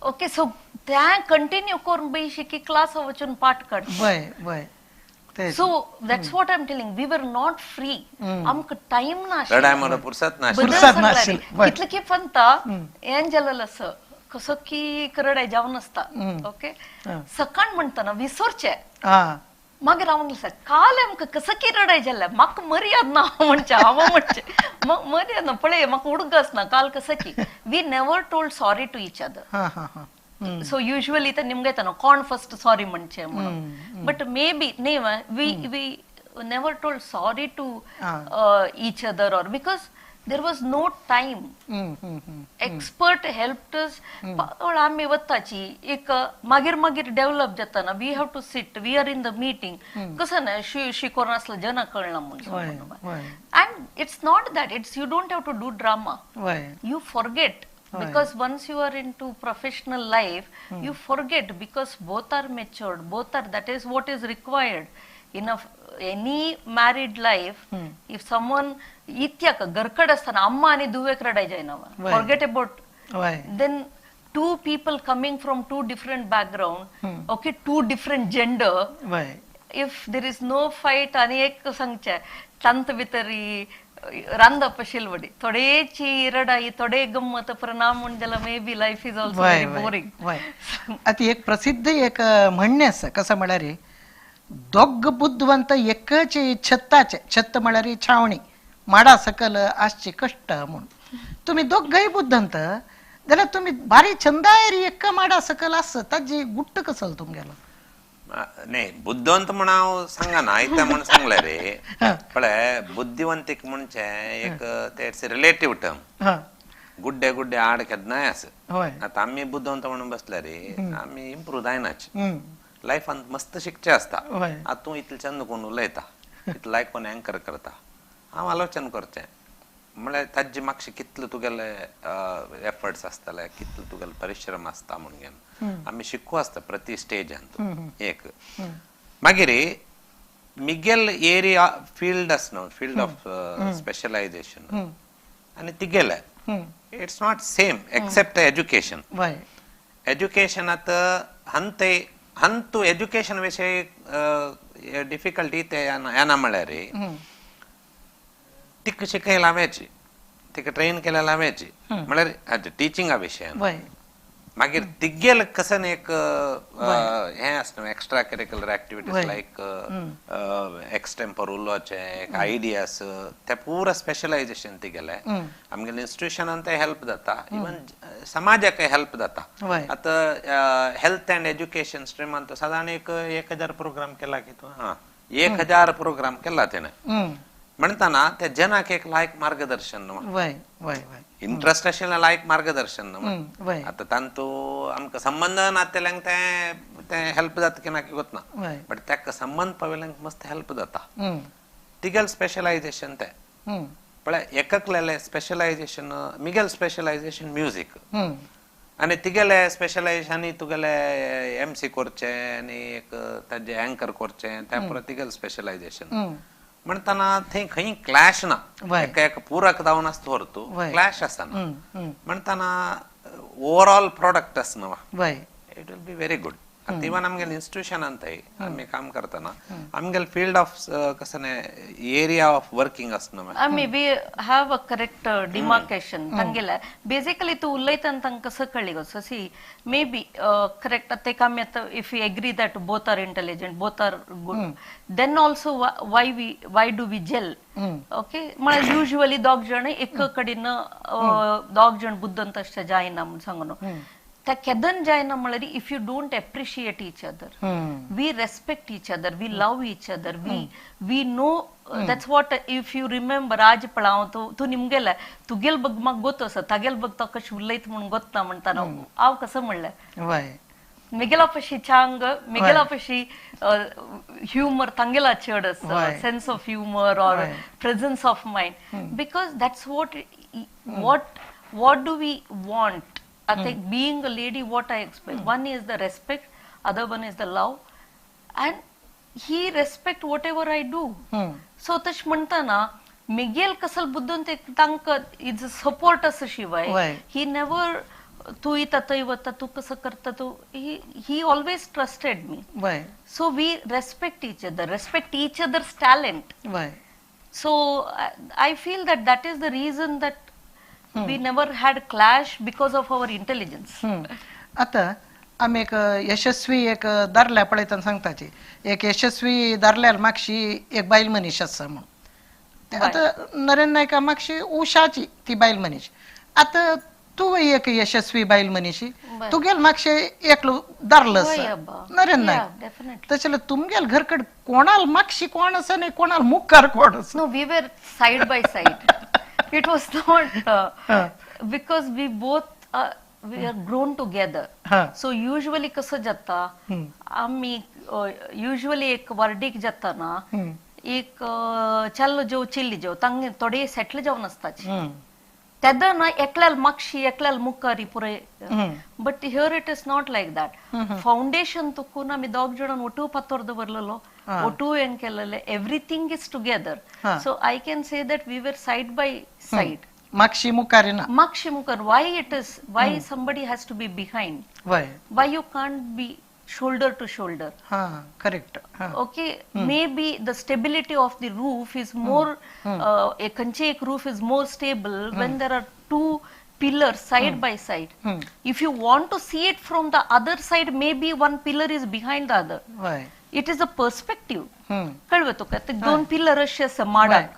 S3: ओके, सो त्या कंटिन्यू करून बैशी की क्लास वचून पाठ काड. So that's what I am telling, we were not free. आमकां टायम ना,
S2: रडाय मारून पुरसत ना,
S3: कितले खेप अंता हें जालें असं कसो की रडाय जावन आसता. ओके, सकाळ म्हणटना विसरचे मागीर हांव म्हणलें काल आमकां कसं की रडाय जालें, म्हाका मर्याद ना म्हणचें हांव म्हणचें मर्याद ना, पळय म्हाका उडगस ना काल कसं की. We never told sorry to each other. So usually तर निमगे येता कोण फर्स्ट सॉरी म्हणचें म्हणून, बट मे बी न्ही we we never told sorry to each other or because there was no time. Expert helped us. आमी वताची एक मागीर मागीर डेव्हलप जाताना we have to sit, we are in the meeting कसं ना शिकोवन आसलं जना कळना म्हणून. And it's not that, it's you don't have to do drama, you forget. Because once you are into professional life, you forget because both are matured, both are, that is what is required in a any married life. If someone इत्याक घरकड असताना अम्मा आणि दुवेक रडाय जायना, forget about then two people coming from two different background, okay, two different gender, if there is no fight आणि एक सांगचे तांत भितरी रांदप शिलवडी थोडेची रडाई थोडे गम्मत परिणाम म्हणजे maybe life is also very boring.
S1: आता एक प्रसिद्ध एक म्हणणे आसा कसं म्हळ्यार दोग बुद्धवंत एकच छत्ताचे, छत्त म्हळ्यार छावणी, माडा सकल आसची कश्ट म्हूण. तुमी दोगय बुद्धंत जाल्यार तुमी बारी छंदायरी एका माडा सकल आसत ताजी गुट्ट कसल तुमगेलो?
S2: नाही, बुद्धवंत म्हण हांव सांगना, आयता म्हण सांगलें रे. पळय, बुद्धिवंतीक म्हणजे एक ते it's relative term. गुड्डे गुड्डे आड केन्नाय आस. आतां आमी बुद्धवंत म्हणून बसले रे, आमी इम्प्रूव जायनाच. लायफान मस्त शिकचें आसता. आतां तूं इतलें चंद कोण उलयता, इतलें लायक कोण एंकर करता, हांव आलोचन करचें म्हळ्यार ताजे मातशें कितले तुगेले एफर्ट्स आसतले, कितले तुगेले परिश्रम आसता म्हणून घेवन आमी शिकू आसता प्रति स्टेजान एक. मागीर मिगेल एरिया फिल्ड आसना, फिल्ड ऑफ स्पेशलायजेशन आनी तिगेले it's not same except education. एज्युकेशनात हंते हंतू एज्युकेशन विशय डिफिकल्टी ते येना म्हळ्यार तिका शिकयला हांवेंच, तिका ट्रेन केलेला हांवेंच, म्हळ्यार टिचिंगा विशयान. मागीर तिगेल कसन एक हें आसता extra curricular activities like extempore उलोवचें, एक आयडियास, ते पुरा स्पेशलायजेशन तिगेलें. आमगेले इन्स्टिट्यूशनान ते हेल्प जाता, इवन समाजाकय हेल्प जाता. आतां हेल्थ अँड एज्युकेशन स्ट्रिमान तो सादारण एक 1000 प्रोग्राम केला की तूं, हां 1000 प्रोग्राम केला तेणें. म्हणताना त्या जनाक एक लायक मार्गदर्शन, इंट्रस्ट आशिल्लें लायक मार्गदर्शन. आतां तांतू आमकां संबंद नातेल्यांक तें तें हेल्प जाता की ना की गोतना, बट ताका संबंद पाविल्ल्यांक मस्त हेल्प जाता. तिगेल स्पेशलायजेशन तें पळय, एककलेलें स्पेशलायजेशन, मिगेल स्पेशलायजेशन म्युजीक आनी तिगेले स्पेशलायजेशन आनी तुगेले एम सी करचें आनी एक ताजें एंकर करचें, त्या पुरो तिगेल स्पेशलायजेशन. म्हणताना थंय खंय क्लॅश ना, एका एका पूरक जावन आसता व्हर तूं, क्लॅश आसना. म्हणताना ओवरऑल प्रोडक्ट आसना, it will be very good. आतां इवन आमगेले इन्स्टिट्यूशनान थंय आमी काम करतना आमगेले फिल्ड ऑफ कसं एरिया ऑफ वर्किंग आसना.
S3: आमी we have a correct demarcation तांगेले. बेसिकली तूं उलयतना तांकां कसं कळ्ळी गो, so see may be correct. आतां एक आमी आतां if you agree that both are intelligent, both are good, then also why do we gel? Okay, म्हळ्यार युजली दोग जण एक कडेन, दोग जण बुद्धंत अशें जायना म्हूण सांगून त्या केदन जायना. म्हळ्यार if you don't appreciate each other. We respect each other, we love each other, we know that's what. If you remember, आज पळय हांव तूं तूं निमगेले तुगेल बग म्हाका गोत आसा, तागेल बग तो कशें उलयत म्हणून गोतना म्हणटाना हांव कसं म्हणलें, मिगेला पशी चांग, मिगेला पशी ह्युमर तांगेला चड आसा, sense of humour or presence of mind, because that's what do we want. I think being a lady, what I expect, one is the respect, other one is the love, and he respect whatever I do. So तश म्हणताना Miguel कसल बुद्धून ते तांकां is support आसा शिवाय he never तूं येता थंय वता, तूं कसो करता तूं, he always trusted me. So we respect each other, respect each other's talent. So I feel that that is the reason that we never had clash because of our intelligence.
S1: आतां आमी एक यशस्वी एक दारल्या पळयतना सांगताची, एक यशस्वी दारल्यार मागशी एक बायल मनीस आसा म्हणून. आतां नरेन नायका मागशी उशाची ती बायल मनीस. आतां तूं एक यशस्वी बायल मनीशी, तुगेल मागशे एकलो दारलो आसा नरेन नायक, तशें तुमगेल घरकड कोणाल मागशी कोण आसा आनी कोणाल मुखार कोण आसा?
S3: No, we were side by side. It was not because we both we are grown together. So usually कसं जाता, आमी usually एक वर्डीक जाता ना, एक चल्लो जेव चिल्ली जेव तांगे थोडे सेटल जावन आसताची तेन्ना ना, एकल्याल मागशी एकल्याल मुखारी पुराय. But here it is not like that. Foundation तुकून आमी दोग जाणां ओटू पातोर दवरलेलो, ओटू हें केलेलें, everything is together. So I can say that we were side by side.
S1: मागशी मुखार ना,
S3: मागशी मुखार. Why it is, why somebody has to be behind? Why you can't be shoulder to shoulder?
S1: Correct.
S3: Okay, maybe the stability of the roof is more, खंयचे एक roof is more stable when there are two pillars side by side. If you want to see it from the other side, maybe one pillar is behind the other. It is a perspective. Kalwe तुका ते दोन pillar अशे आसा माडाक.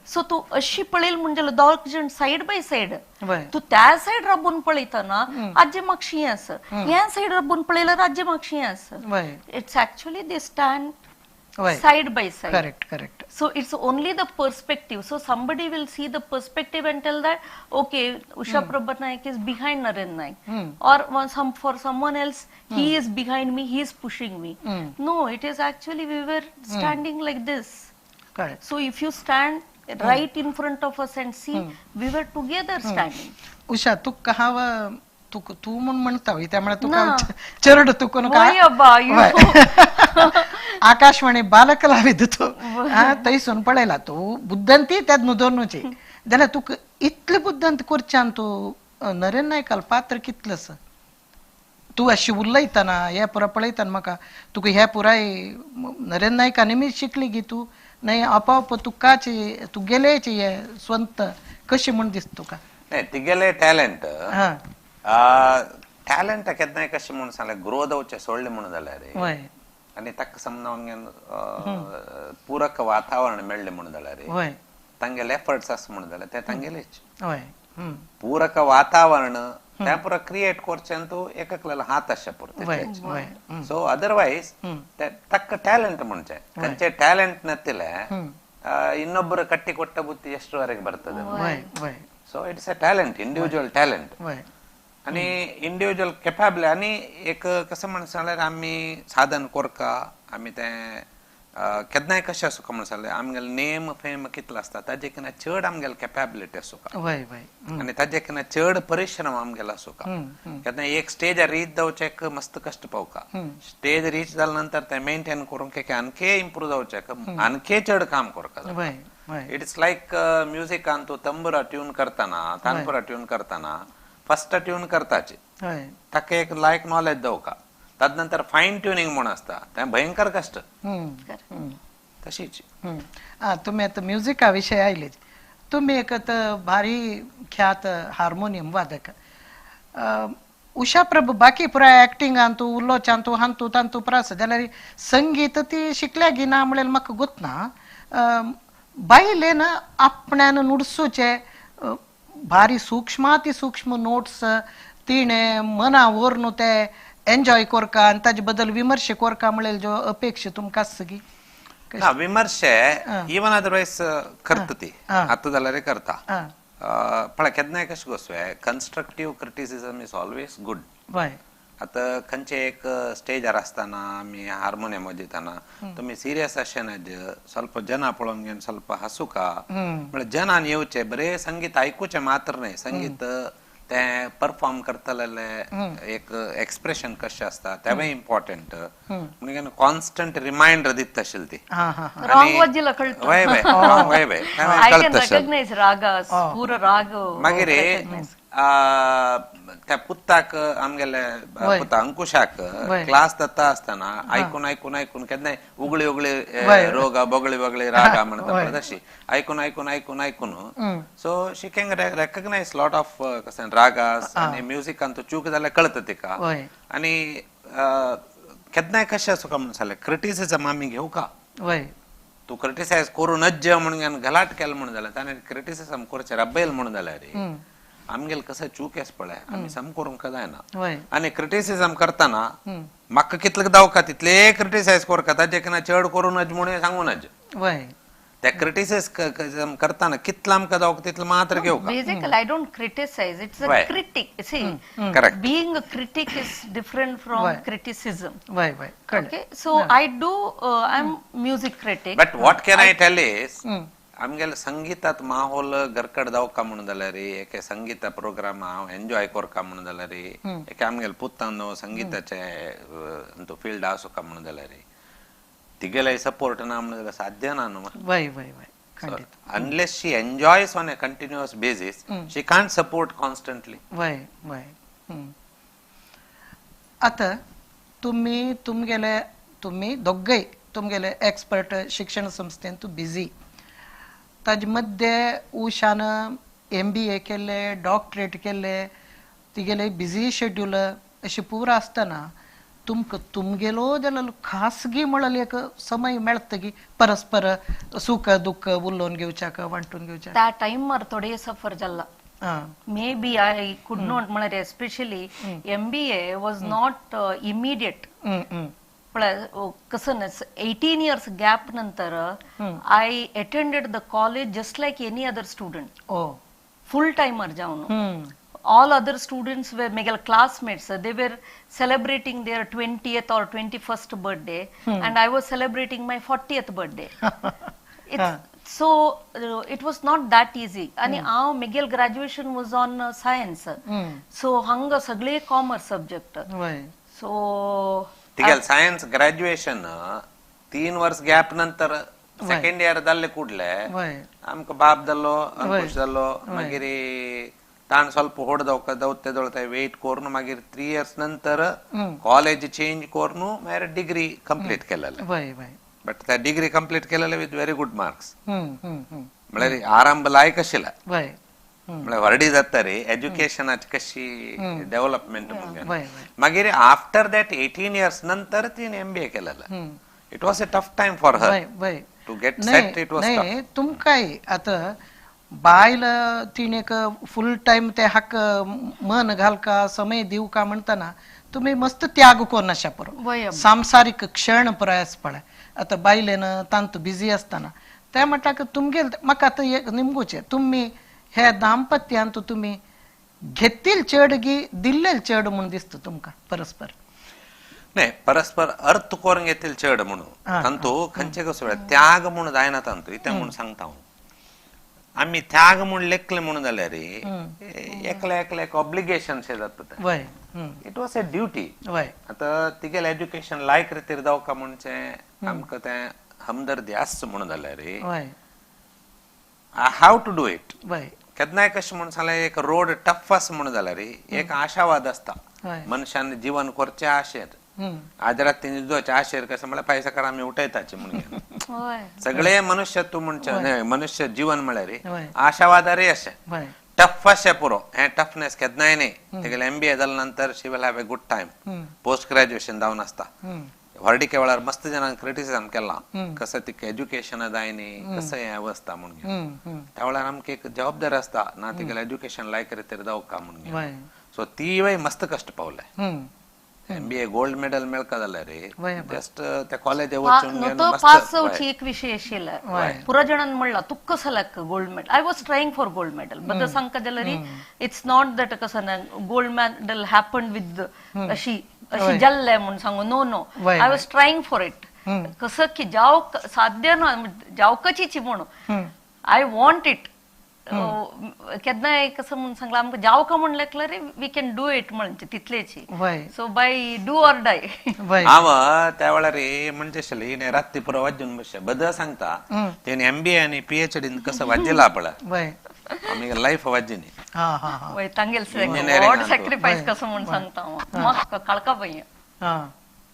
S3: So तूं अशी पळयल म्हणजे दोग जण सायड बाय सायड, तूं त्या सायड राबून पळयतना आजी मागशी आसा, ह्या सायड राबून पळयल्यार आजी मागशी आसा. It's actually they stand side by side.
S1: Correct, correct.
S3: So it's only the perspective. So somebody will see the perspective and tell that okay, Usha Prabha Naik is behind Naren Naik, or some for someone else he is behind me, he is pushing me. No, it is actually we were standing like this.
S1: Correct.
S3: So if you stand right in front of us and see, we were together standing.
S1: Usha, तू कहाव तू म्हण म्हणता त्यामुळे तुका चरड तुकून
S3: काय
S1: आकाशवाणी बालकलाविद तू थंयसून पळयला तूं बुद्धंती त्यात नुदोरनुची जाल्यार तुका इतले बुद्धंत करच्यान तूं नरेन नायकाल पात्र कितलें तूं अशी उलयतना हे पुरा पळयतना म्हाका तुका हे पुराय नरेन नायका निमित्त शिकली गी तूं न्हय आपोआप तुकाच तुगेलेच हे स्वंत कशें म्हूण दिसता तुका?
S2: नाही तिगेले टॅलंट टॅलंट केन्नाय कशें म्हणून सांगलें ग्रो जावचें सोडलें म्हणून जाल्यार आनी ताका समजावन पूरक वातावरण मेळ्ळें म्हणून जाल्यार तांगेले एफर्ट्स आसा म्हणून जाल्यार ते तांगेलेच पूरक वातावरण तें पुरो क्रिएट करचें तूं एककल्यालो हात आसचें पुरतें. सो अदरवायज ताका टॅलंट म्हणचें खंयचें टॅलंट नातिल्लें ಇನ್ನೊಬ್ಬರು ಕಟ್ಟಿಕೊಟ್ಟ ಬುದ್ಧಿ ಎಷ್ಟರವರೆಗೆ ಬರ್ತದೆ. So it's a talent, individual talent आनी इंडिविज्युअल केपेबल. आनी एक कशें म्हण सांगल्यार आमी साधन कोरका आमी तें केन्नाय कशें आसूं म्हण सांगलें आमगेले नेम फेम कितलो आसता ताजे केन्ना चड आमगेले केपेबिलिटी आसूं आनी ताजे केन्ना चड परिश्रम आमगेलो आसूं. केन्ना एक स्टेजार रीच जावचेक मस्त कश्ट पावका, स्टेज रीच जाल्या नंतर तें मेंटेन करूंक आणखी इम्प्रूव जावचेक आणखी चड काम करका. It's like म्युजिकान तूं तंबुरा ट्यून करतना तानपुरा ट्यून करतना फर्स्ट ट्यून करताची ताका एक लायक नॉलेज दवका, तदनंतर फायन ट्युनिंग म्हूण आसता तें भयंकर कश्ट. तशीच
S1: तुमी आतां म्युजिका विशय आयलेच, तुमी एक आतां भारी ख्यात हार्मोनियम वादक उषा प्रभू बाकी पुराय एक्टिंगान तूं उलोवच्यान तूं हांतू तांतू पुरा आसा जाल्यार संगीत ती शिकल्या गी ना म्हणल्यार म्हाका गोतना. बायलेन आपण्यान नुडसूचे भारी सूक्ष्माती सूक्ष्म नोट्स तिणें मना व्हरून ते एन्जॉय करका आनी ताजे बद्दल विमर्श करका म्हणल्यार ज्यो अपेक्षा तुमकां आसता गी?
S2: ना विमर्शे इवन अदरवायज करता ती आतां जाल्यार करता. पळय केन्नाय कशें गोसवे constructive criticism is always good. आतां खंयचे एक स्टेजार आसतना आमी हार्मोनियम वाजयतना तुमी सिरियस अशें ना ಸ್ವಲ್ಪ ಜನ पळोवन घेवन ಸ್ವಲ್ಪ हांसूका म्हळ्यार जनान येवचें बरें संगीत आयकुचें मात्र न्हय, संगीत तें परफॉर्म करतले एक एक्सप्रेशन कशें आसता तेंवूय इम्पॉर्टंट. म्हणून कॉन्स्टंट रिमायंडर दिता आशिल्ली ती. वय वय वय वय मागीर त्या पुताक आमगेले पुता अंकुशाक क्लास दत्ता आसतना आयकून आयकून आयकून केन्नाय उगळी उगळी रोगा बगळी बगळी रागा म्हणटा तशी आयकून आयकून आयकून आयकून so she can recognise lot of कशें रागास आनी म्युजिकान तो चूक जाल्यार कळटा तिका. आनी केन्नाय कशें आसूं म्हणून सांगलें क्रिटिसिजम आमी घेवका, तूं क्रिटिसायज करूं नज्ज म्हणून गलाट केलो म्हणून जाल्यार ताणें क्रिटिसिजम करचें रब्बेल म्हणून जाल्यार आमगेले कसं चूक आसा पळय आमी सम करूंक जायना. आनी क्रिटिसिजम करतना म्हाका कितले दावका तितले क्रिटिसायज करका ताजे केन्ना चड करूं नज म्हणून सांगू नज. त्या क्रिटिसाइज करताना कितलं आमकां जावक तितलें मात्र घेवका.
S3: Basically I don't criticise, it's a critic. See,
S2: correct,
S3: being a critic is different from criticism.
S1: वय वय
S3: okay. So I do, I am music critic.
S2: But what can I tell is आमगेले संगीतात माहोल घरकड जावका म्हणून जाल्यार एके संगीता प्रोग्राम हांव enjoy करका म्हणून जाल्यार एके आमगेले पुतान संगीताचे फिल्ड आसूका म्हणून जाल्यार तिगेले सपोर्ट ना म्हणून जाल्यार साध्य ना न्हू.
S1: वय वय वय
S2: Unless she enjoys on a continuous basis, she can't support constantly.
S1: वय वय. आतां तुमी तुमगेले तुमी दोगय तुमगेले एक्सपर्ट शिक्षण संस्थेन तूं बिजी, ताजे मध्य उशान MBA केल्ले, डॉक्टरेट केल्ले, तिगेले बिजी शेड्यूल अशें पुरो आसतना तुमकां तुमगेलो जाल्यार खासगी म्हळ्यार एक समय मेळतगी परस्पर सुख दुःख उलोवन घेवच्याक वांटून घेवच्याक?
S3: त्या टायमार थोडे सफर जाला. May be I could not म्हळ्यार especially MBA was not immediate. कसं 18 इयर्स गॅप नंतर I attended the college just like any other student. Full timer जावन. All other students were मेगेल classmates, they were celebrating their 20th or 21st birthday and I was celebrating my 40th birthday. So it was not that easy. आणि हांव मेगेल graduation was on science, so हांगा सगळे commerce subject. So
S2: तिगेल science graduation 3 वर्ष gap नंतर second year जाल्ले कुडले आमकां बाप जाल्लो, अंकुश जाल्लो, मागीर ताण ಸ್ವಲ್ಪ ಹೊಡೆದವಕ ದೌತ್ಯ ದೊಳತೆ ವೇಟ್ ಕೋರ್ನು ಮಾಗೀर 3 इयर्स नंतर कॉलेज चेंज कोर्नु मागीर डिग्री कंप्लीट केलेले. बट त्या डिग्री कंप्लीट केलेले विथ व्हेरी गुड मार्क्स. म्हळ्यार आरंभ लायक आशिल्ला, म्हळ्यार व्हडली जाता रे एज्युकेशनाची कशी डेव्हलपमेंट. मागीर आफ्टर that 18 years नंतर तिने MBA केलेलं. It was a tough time for her to get set. It was tough.
S1: तुमकांय आतां बायल तिणे एक फुल टायम ते हाक मन घालका समय दिवका म्हणताना तुम्ही मस्त त्याग कोण अशा पुरो सांसारिक क्षण प्रयास पळय. आतां बायलेन तांतू बिजी आसतना ते म्हणटा की तुमगेल म्हाका आतां एक निमगुचें तुमी हे दाम्पत्यांत तुमी घेतील चड गी दिल्लेल चड म्हूण दिसता तुमकां परस्पर?
S2: नाही, परस्पर अर्थ करून घेतील चड म्हणून तांतू खंयचे कसो त्याग म्हणून जायना तांतू इतें म्हणून सांगता हांव. आमी त्याग म्हूण लेखले म्हणून जाल्यार एकले एकले एक ऑब्लिगेशन शे जाता. It was a duty. आतां तिगेलें एज्युकेशन लायक रितीर जावका म्हणचें आमकां तें हमदर्दी आसचो म्हणून जाल्यार I have to do it. केन्नाय कशें म्हणून सांगल्यार एक रोड टफ आसा म्हणून जाल्यार एक आशावाद आसता मनशान जीवन करचें आशेर. आज राती न्हिदोचे आशेर कशें म्हळ्यार पयसाकार आमी उठयताचे म्हणून सगळे मनुष्य तूं म्हणचे मनुष्य जीवन म्हळ्यार आशावादारय अशें टफ अशें पुरो. हें टफनेस केन्नाय न्ही. तेगेलें MBA जाल्या नंतर she will have a good time. Post graduation जावन आसता. व्हडीके वेळार मस्त जणांक क्रिटिसिजम केलां कसं तिका एज्युकेशन जाय न्ही कसं हें अवस्था म्हणून. त्या वेळार आमकां एक जबाबदारी आसता ना तिगेलें एज्युकेशन लायक रितीर जावका म्हणून. सो तीय मस्त कश्ट पावले. MBA gold medal मेळका जाल्यार जस्ट त्या कॉलेज वचून
S3: पास जावची एक विशय आशिल्लो. पुरा जाणान म्हणला तुका कसो लागता gold medal. I was trying for gold medal but सांगका जाल्यार it's not that कसं ना गोल्ड मेडल हॅपन विथ अशी अशी जाल्लें म्हूण सांगू. No no, I was trying for it. कसं की जाव साध्य ना जावकाची म्हणून I want it. केन्नाय कसं म्हणून सांगला आमकां जावका म्हण लेखल्यार we can do it म्हणजे तितलेची. So by do or die.
S2: हांव त्या वेळार म्हणजे आशिल्लें हिणें राती पुरो वाजून बसचें बदल सांगता तेणी MBA आनी PhD कसं वाजिला पळय आमी लायफ वाजिनी.
S3: तांगेल सॅक्रिफायस कसं म्हूण सांगता हांव. म्हाका कळका भंय,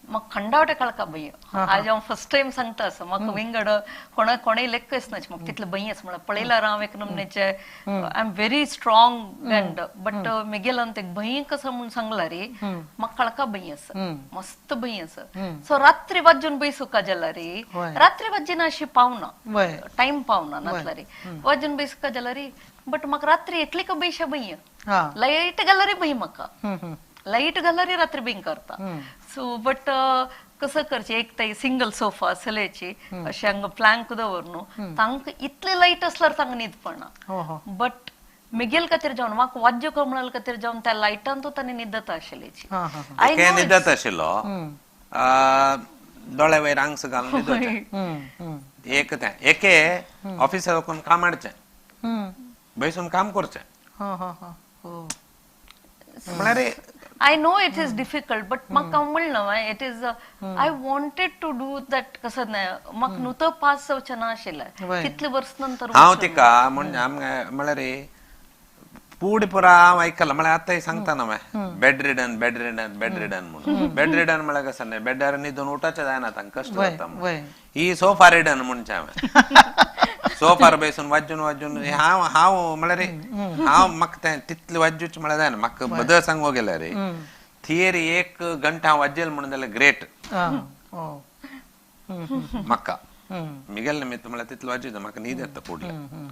S3: म्हाका खंडावटे कळका भंय. आज हांव फर्स्ट टायम सांगता असो म्हाका विंगड कोणा कोणेय लेखच नाच म्हाका तितलें भंय आसा. म्हळ्यार पळयल्यार हांव एक नमनेचें I am very strong and but मेगेल्यान ते भंय कसो म्हूण सांगला रे म्हाका कळका भंय आसा, मस्त भंय आसा. सो रात्री वाजून बैसुका जाल्यार रे रात्री वाजिना अशी पावना टायम पावना नासला रे वाजून बैसुका जाल्यार बट म्हाका रात्री एकली का बैशा भंय लायट घाल्यार भंय म्हाका लायट घाल्यार रात्री भंय करता. सो बट कसं करचें एक ते सिंगल सोफा सलेची अशें हांगा प्लँक दवर न्हू तांकां इतले लायट आसल्यार तांकां न्हीद पडना. बट मेगेल खातीर जावन म्हाका वाज्यो कमळाल खातीर जावन त्या लायटान तो ताणें न्हिदता आशिल्ल्याची.
S2: न्हिदत आशिल्लो दोळ्या वयर आंगस घालून न्हिदोचें. एक तें एके ऑफिसार वचून काम हाडचें बैसून काम करचें. म्हळ्यार
S3: I know it is difficult, but म्हाका म्हणलें it is I wanted to do that. कसं ना म्हाका न्हू तो पास जावचें ना आशिल्लें तितले वर्स नंतर
S2: हांव तिका म्हणजे म्हळ्यार पूड पुरा हांव आयकलां. म्हळ्यार आतांय सांगता ना हांवें bed ridden bed ridden bed ridden म्हणून. बेड रिडन म्हळ्यार कसं न्ही बेडार न्हिदून उठचें जायना तांकां कश्ट जाता म्हणून. ही सोफा रिडन म्हणचें हांवें. सोफार बसून वाजून वाजून हांव हांव म्हळ्यार हांव म्हाका तें तितलें वाजूच म्हळ्यार जायना. म्हाका बदल सांगो गेल्यार थियरी एक घंटा हांव वाजेल म्हणून जाल्यार ग्रेट म्हाका मिगेल निमित्त म्हळ्यार तितलो वाजयता म्हाका न्हीद येता फुडले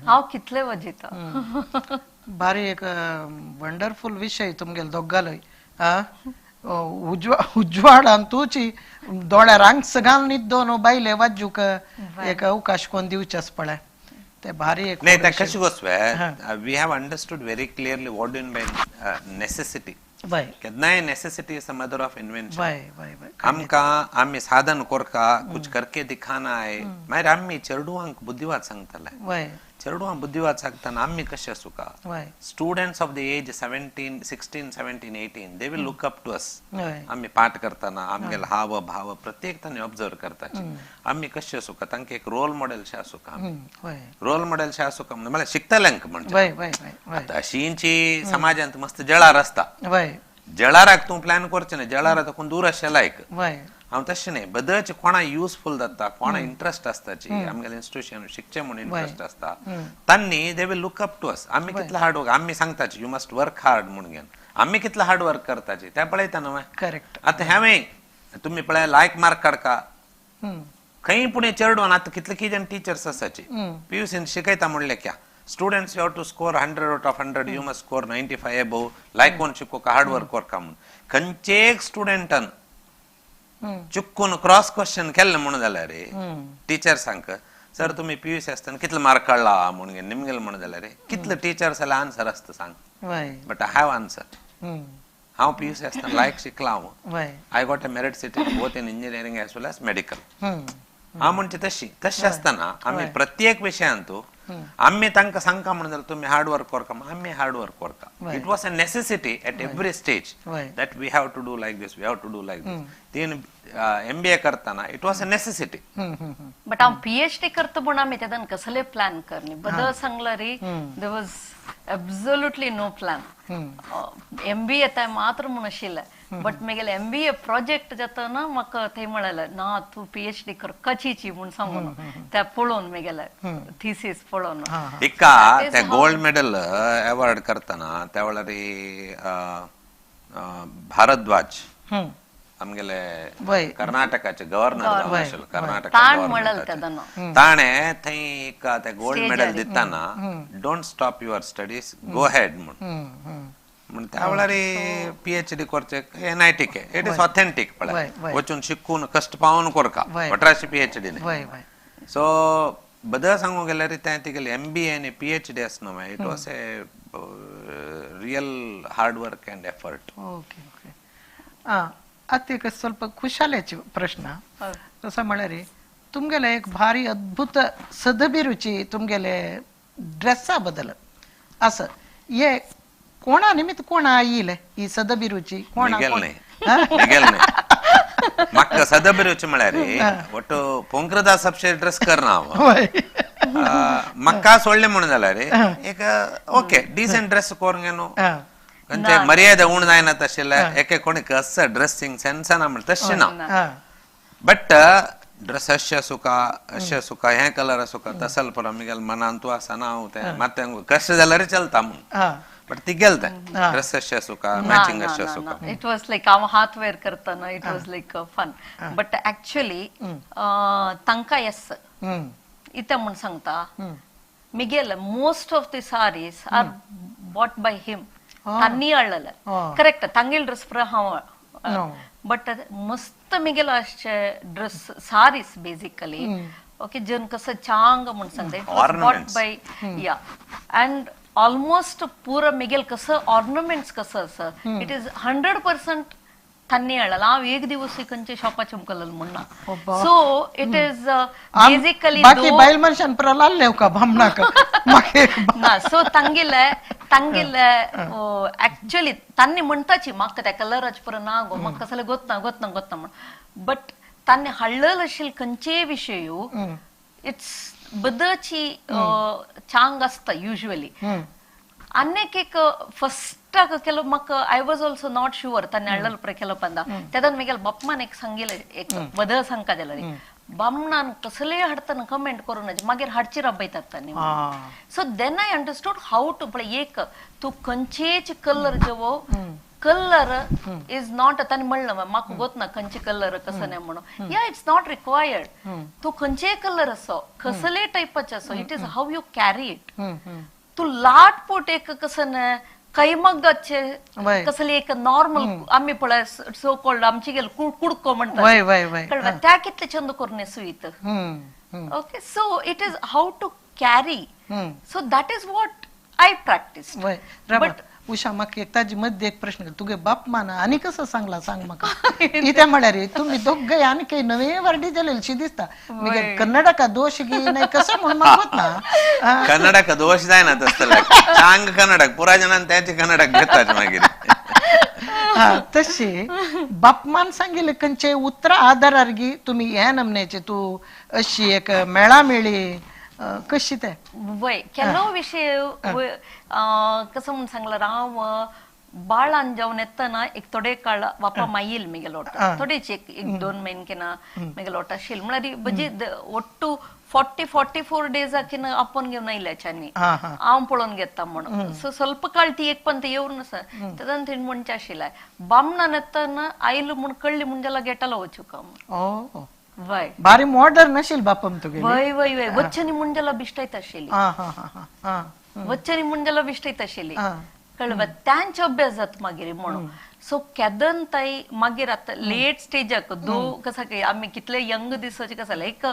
S3: हांव कितले वाजयता.
S1: भारी एक वंडरफुल विशय तुमगेल दोगालोय. उजवाडान तुची दोळ्यार आंगस घालून न्हीद दोन बायले वाजूक एक अवकाश कोण दिवचेच पळय ते भारी एक.
S2: नाही कशी गोष्ट we have understood very clearly what in by necessity. केन्नाय necessity is the mother of invention. आमकां आमी साधन कोरका कुछ करके दिखाना आहे. मागीर आमी चेडवांक बुद्धिवाद सांगताले. चेडवांक बुद्धिवाद सांगतना आमी कशें आसूका students of the age 17 16 17 18 they will look up to us. आमी पाठ करतना आमगेले हाव भाव प्रत्येक तांणी ऑब्जर्व करताचे. आमी कशें आसूका तांकां एक रोल मॉडेल शे आसूका. रोल मॉडेल शे आसूका म्हणल्यार शिकतल्यांक म्हणजे आतां अशींची समाजांत मस्त जळार आसता. जळाराक तूं प्लॅन करचें न्ही, जळारा तकून दूर आसचें लायक. हांव तशें न्ही, बदलचे कोणा युजफूल जाता, कोणा इंट्रस्ट आसताची आमगेले इन्स्टिट्यूशन शिकचें म्हणून इंट्रस्ट आसता तांणी they will look up to us. आमी कितले हार्ड वर्क आमी सांगताची you must work hard म्हणून घेवन आमी कितले हार्ड वर्क करताची ते पळयता न्हय.
S1: करेक्ट.
S2: आतां हांवें तुमी पळय लायक मार्क काडका खंय पूण चेडवान आतां कितले कितें जाण टिचर्स आसाची पीयूसीन शिकयता म्हणलें क्या students you have to score 100 out of 100 you must score 95 above लायक कोण शिकोवका हार्ड वर्क करका म्हणून खंयचे एक स्टुडंटान चुकून क्रॉस क्वेश्चन केल्लें म्हणून जाल्यार टिचर्सांक सर तुमी पीयूसी आसतना कितले मार्क काडला म्हणून निमगेले म्हणून जाल्यार कितले टिचर्स जाल्यार आन्सर आसता सांग. But I have answer. हांव पीयूसी आसतना लायक शिकला हांव. I got a merit seat in both in engineering as well as medical. हांव म्हणचे तशी तशें आसतना आमी प्रत्येक विशयांत आमी तांकां सांगका म्हणून जाल्यार तुमी हार्ड वर्क करका, आमी हार्ड वर्क करता. It was a necessity at every stage that we have to do like this, we have to do like this. तीन एमबीए करतना it was a necessity.
S3: But हांव पीएचडी करता म्हूण आमी तेदन कसले प्लॅन करनी बदल सांगला री there was absolutely no plan. MBA ते मात्र म्हूण आशिल्लें बट मागीर एमबीए प्रोजेक्ट जातना म्हाका थंय म्हणलें ना तूं पीएचडी करकाचीची म्हूण सांगून त्या पळोवन मागीर थिसीस पळोवन
S2: हिका ते गोल्ड मेडल अवॉर्ड करतना त्या वेळार भारद्वाज आमगेले कर्नाटकाचे गव्हर्नर जावन आशिल्लो, कर्नाटक ताणें थंय हिका ते गोल्ड मेडल दितना don't stop your studies go ahead म्हूण म्हण त्या वेळार पीएचडी करचे NIT K it is authentic पळय वचून शिकून कश्ट पावून करका 18 पीएचडी न्ही. सो बदल सांगूंक गेल्यार तें तिगेलें एमबीए आनी पीएचडी आसना मागीर it was a real hard work and effort.
S1: Okay okay. आतां एक ಸ್ವಲ್ಪ खुशालेची प्रश्न तसो म्हळ्यार तुमगेले एक भारी अद्भुत सदभिरुची तुमगेले ड्रेसा बदल आसा हे कोणा निमित्त कोणा आयिल्ले ही सदभिरुची कोणा?
S2: म्हाका सदभिरुची म्हळ्यार ಒಟ್ಟು ಪೊಂಕ್ರದಾಸ್ ಅಪ್ಶೆ ಡ್ರೆಸ್ करना हांव. म्हाका सोडलें म्हणून जाल्यार एक ओके डिसेंट ड्रेस करूंक न्हू खंयचे मर्यादा उण जायना तशें एके कोणी कसो ड्रेसिंग सेन्स ना म्हणटा तशें ना. बट ड्रेस अशें आसूका अशें आसूका हें कलर आसूका तसल पुरो मिगेल मनान तूं आसना हांव तें मात कशें जाल्यार चलता म्हूण. बट तिगेल तें ड्रेस अशें आसूका मॅचिंग अशें आसूका.
S3: It was like हांव हात वयर करतना it was like fun but actually तांकां येस इतें म्हूण सांगता Miguel most of the saris are bought by him. तांणी हाडलेले करेक्ट तांगेल ड्रेस पुरो हांव बट मस्त मिगेल अशे ड्रेस सारीस बेसिकली ओके जन कसं चांग म्हूण सांगता it was bought by yeah and almost पुरो मिगेल कसं ऑर्नमेंट्स कसं असं it is 100% तांणी हाडलेलं. हांव एक दिवस खंयच्या शॉपाचे मुखार म्हणना. सो it is basically
S1: बाकी बायल मनशान पुरो लाल्ले का बामणाक
S3: ना. सो तांगेले तांगेले ऍक्च्युअली तांणी म्हणटाची म्हाका त्या कलराचे पुरो ना गो म्हाका कसलें गोतना गोतना गोतना म्हण बट तांणी हाडलेलं आशिल्लें खंयचेय विशय it's बदची चांग आसता युजली. आनीक एक फर्स्ट केलो म्हाका I was also not sure तांणी हाडलेलो पळय केलो पंदा तेदन मागीर बापमान एक सांगिल्लें एक बदल सांगका जाल्यार बामणान कसलेय हाडतना कमेंट करूं नज मागीर हाडची राबयतात तांणी. So then I understood how to पळय एक तूं खंयचेच कलर जेवो कलर is not ताणें म्हणलं म्हाका गोत ना खंयचे कलर कसं नाही म्हणून या it's not required. तूं खंयचेय कलर असो कसले टायपाचे असो it is how you carry it. तू लाटपोट एक कसं ना कैमग्गाचे कसले एक नॉर्मल आम्ही पळय सो कॉल्ड आमची गेल कुडको म्हणतात कळवा त्या कितले चंद करून नेसू. Okay, so it is how to carry. So that is what I practice.
S1: But Usha म्हाका एक ताजे मध्ये एक प्रश्न, तुगे बाप मान आनी कसं सांगला सांग म्हाका. इत्या म्हळ्यार तुम्ही दोघे आनी काही नवे वर्डी जालेली दिसता. कन्नडका दोश गी नाही कसं म्हणून मागवत ना.
S2: कन्नडका दोश जायना तसले चांग कन्नडक पुरा जणान त्याचे कन्नडक घेतात मागीर.
S1: हा तशी बापमान सांगितले खंयचे उतरा आधारार गी तुम्ही ह्या नमन्याचे तू अशी एक मेळामेळी कशी ते
S3: वय ಕೆಲವು विषय कसं म्हणून सांगला हांव बाळान जावन येतना एक थोडे काळ बापा माईल मिगेलो थोडेच एक एक 2 महिने केना मिगेलो आशिल्ल म्हळ्यार म्हणजे ಒಟ್ಟು 40-44 ಡೇಸ್ ಆಕಿನ ಅಪ್ಪನ್ घेवन आयल्याच्यानी हांव पळोवन घेता म्हणून. सो ಸ್ವಲ್ಪ काळ ती एक पंत येवन आसा तेदन तिणें म्हणचें आशिल्लें बामणान येतना आयलो म्हूण कळ्ळी म्हूण जाल्यार गेटाला वचूका म्हूण. वय
S1: भारी मॉडर्न आशिल्ल बापम तुगेली.
S3: वय वय वय वच्चनी ಮುಂಜಾಲ बिश्टयत आशिल्ली, वच्चनी ಮುಂಜಾಲ बिश्टयत आशिल्ली कळ्ळें. तांचे अभ्यास जाता मागीर म्हणून. सो केदन ताई मागीर आतां लेट स्टेजाक दो कसं की आमी कितले यंग दिसोचे कसं एक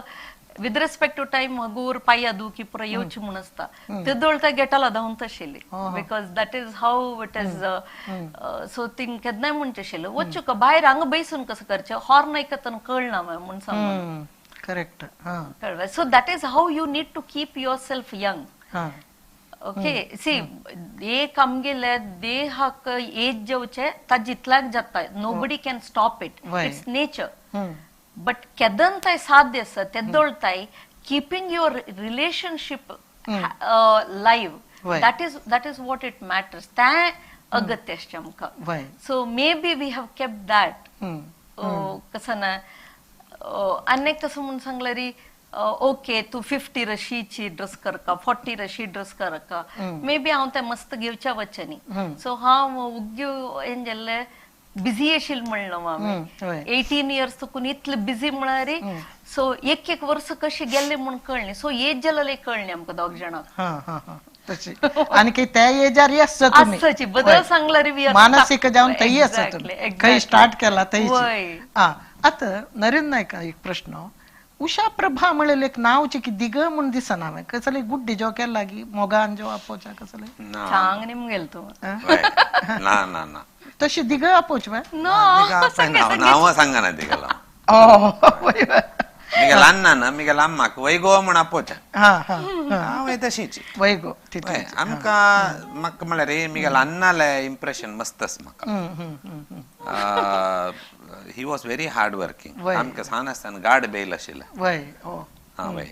S3: विथ रिस्पेक्ट टू टायम मगूर पाया दुखी पुरा येवची म्हूण आसता तेदोळ त्या गेटाला धांवत आशिल्ली because that is how it is. So तीन केन्नाय म्हणचे आशिल्लें वचूका भायर हांगा बैसून कसं करचें हॉर्न आयकतना कळना म्हूण सांग.
S1: करेक्ट.
S3: कळ्ळें. So that is how you need to keep yourself young. Okay see एक आमगेले देहाक एज जेवचे ताजे इतल्याक जाता nobody can stop it, it's nature. But केदन ताय साध्य आसा तेदोळ ताय keeping your relationship live that is what it matters. तें अगत्य आसचें आमकां. So maybe we have kept that. कसं ना आनी कसं म्हूण सांगल्यार ओके तू 50 रशीची ड्रेस करका 40 रशी ड्रेस करका मे बी हांव तें मस्त घेवच्या वचनी. सो हांव उग्ग्यो हें जाल्लें बिझी आशिल्लें म्हणलो आमी 18 इयर्स तुकून इतले बिझी म्हळ्यार सो एक एक वर्स कशें गेल्लें म्हूण कळ्ळें. सो एज जालें कळ्ळें आमकां दोग जाणांक.
S1: आनी काही त्या एजार
S3: आसची बदल सांगल्यार
S1: मानसीक जावन थंय आसा तुमी खंय स्टार्ट केला थंय. आतां नरेंद्र नायक एक प्रश्न, उषा प्रभा म्हणलें एक नांवची की दिग म्हूण दिसना हांवें कसले गुड्डी जो केला की मोगान जो आपोवच्या कसले
S3: सांग निमगेल तूं.
S2: ना ना ना
S1: तशी दिग आपोवच
S2: नांव सांगना तिगेलो मिगेल अन्ना ना मिगेल अम्माक वैगो म्हूण आपोवच्या हांव तशीच
S1: वैगो.
S2: आमकां म्हाका म्हळ्यार मिगेल अन्नाले इम्प्रेशन मस्त आसा म्हाका. He was very hard working. आमकां सान आसतना गाड बेल आशिल्लें. हा वय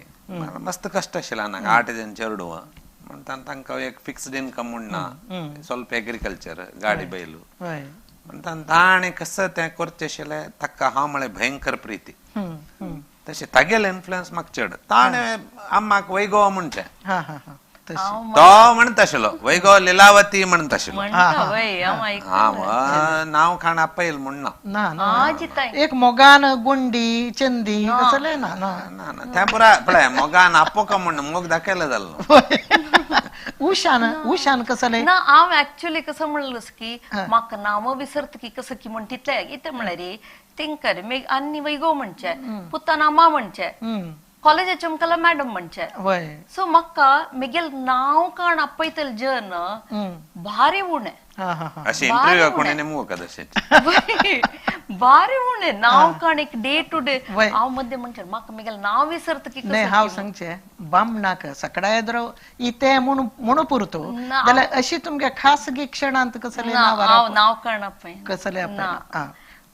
S2: मस्त कश्ट आशिल्लें अन्नाक 8 जण चेडवां म्हणटा तांकां एक फिक्स्ड इनकम म्हूण ना, ಸ್ವಲ್ಪ एग्रीकल्चर गाडी बैलू म्हणटा ताणें कसं तें करचें आशिल्लें ताका हांव म्हळें भयंकर प्रिती. तशें तागेलें इन्फ्लुयन्स म्हाका चड. ताणें अम्माक वैगो म्हणचें तो म्हणटा आशिल्लो वैगो लिलावती म्हणटा आशिल्लो. हांव नांव खाण आपयल म्हूण ना
S1: एक मोगान गुंडी चंदी कसलें ना
S2: ना ना तें पुरा पळय मोगान आपोवका म्हूण मोग दाखयलो जाल्लो.
S1: उशान उशान कसलें
S3: ना हांव एक्चुअली कसं म्हणलें की म्हाका नांव विसरत की कसं की म्हण तितलें कितें म्हळ्यार थिंकर आनी वैगो म्हणचें पुतान अम्मा म्हणचें कॉलेजाचे आमकां मॅडम म्हणचें. सो म्हाका मेगेल नांव काण आपयतले जन भारी उणें भारी उणें नांव काण एक डे टू डे हांव मद्दे म्हणचें म्हाका मेगेल नांव विसरत की
S1: हांव सांगचें बामणाक सकाळ येद्रो इतें म्हूण म्हणू पुरतो जाल्यार अशी तुमगे खासगी क्षणांत कसलें
S3: नांव काण आपय
S1: कसलें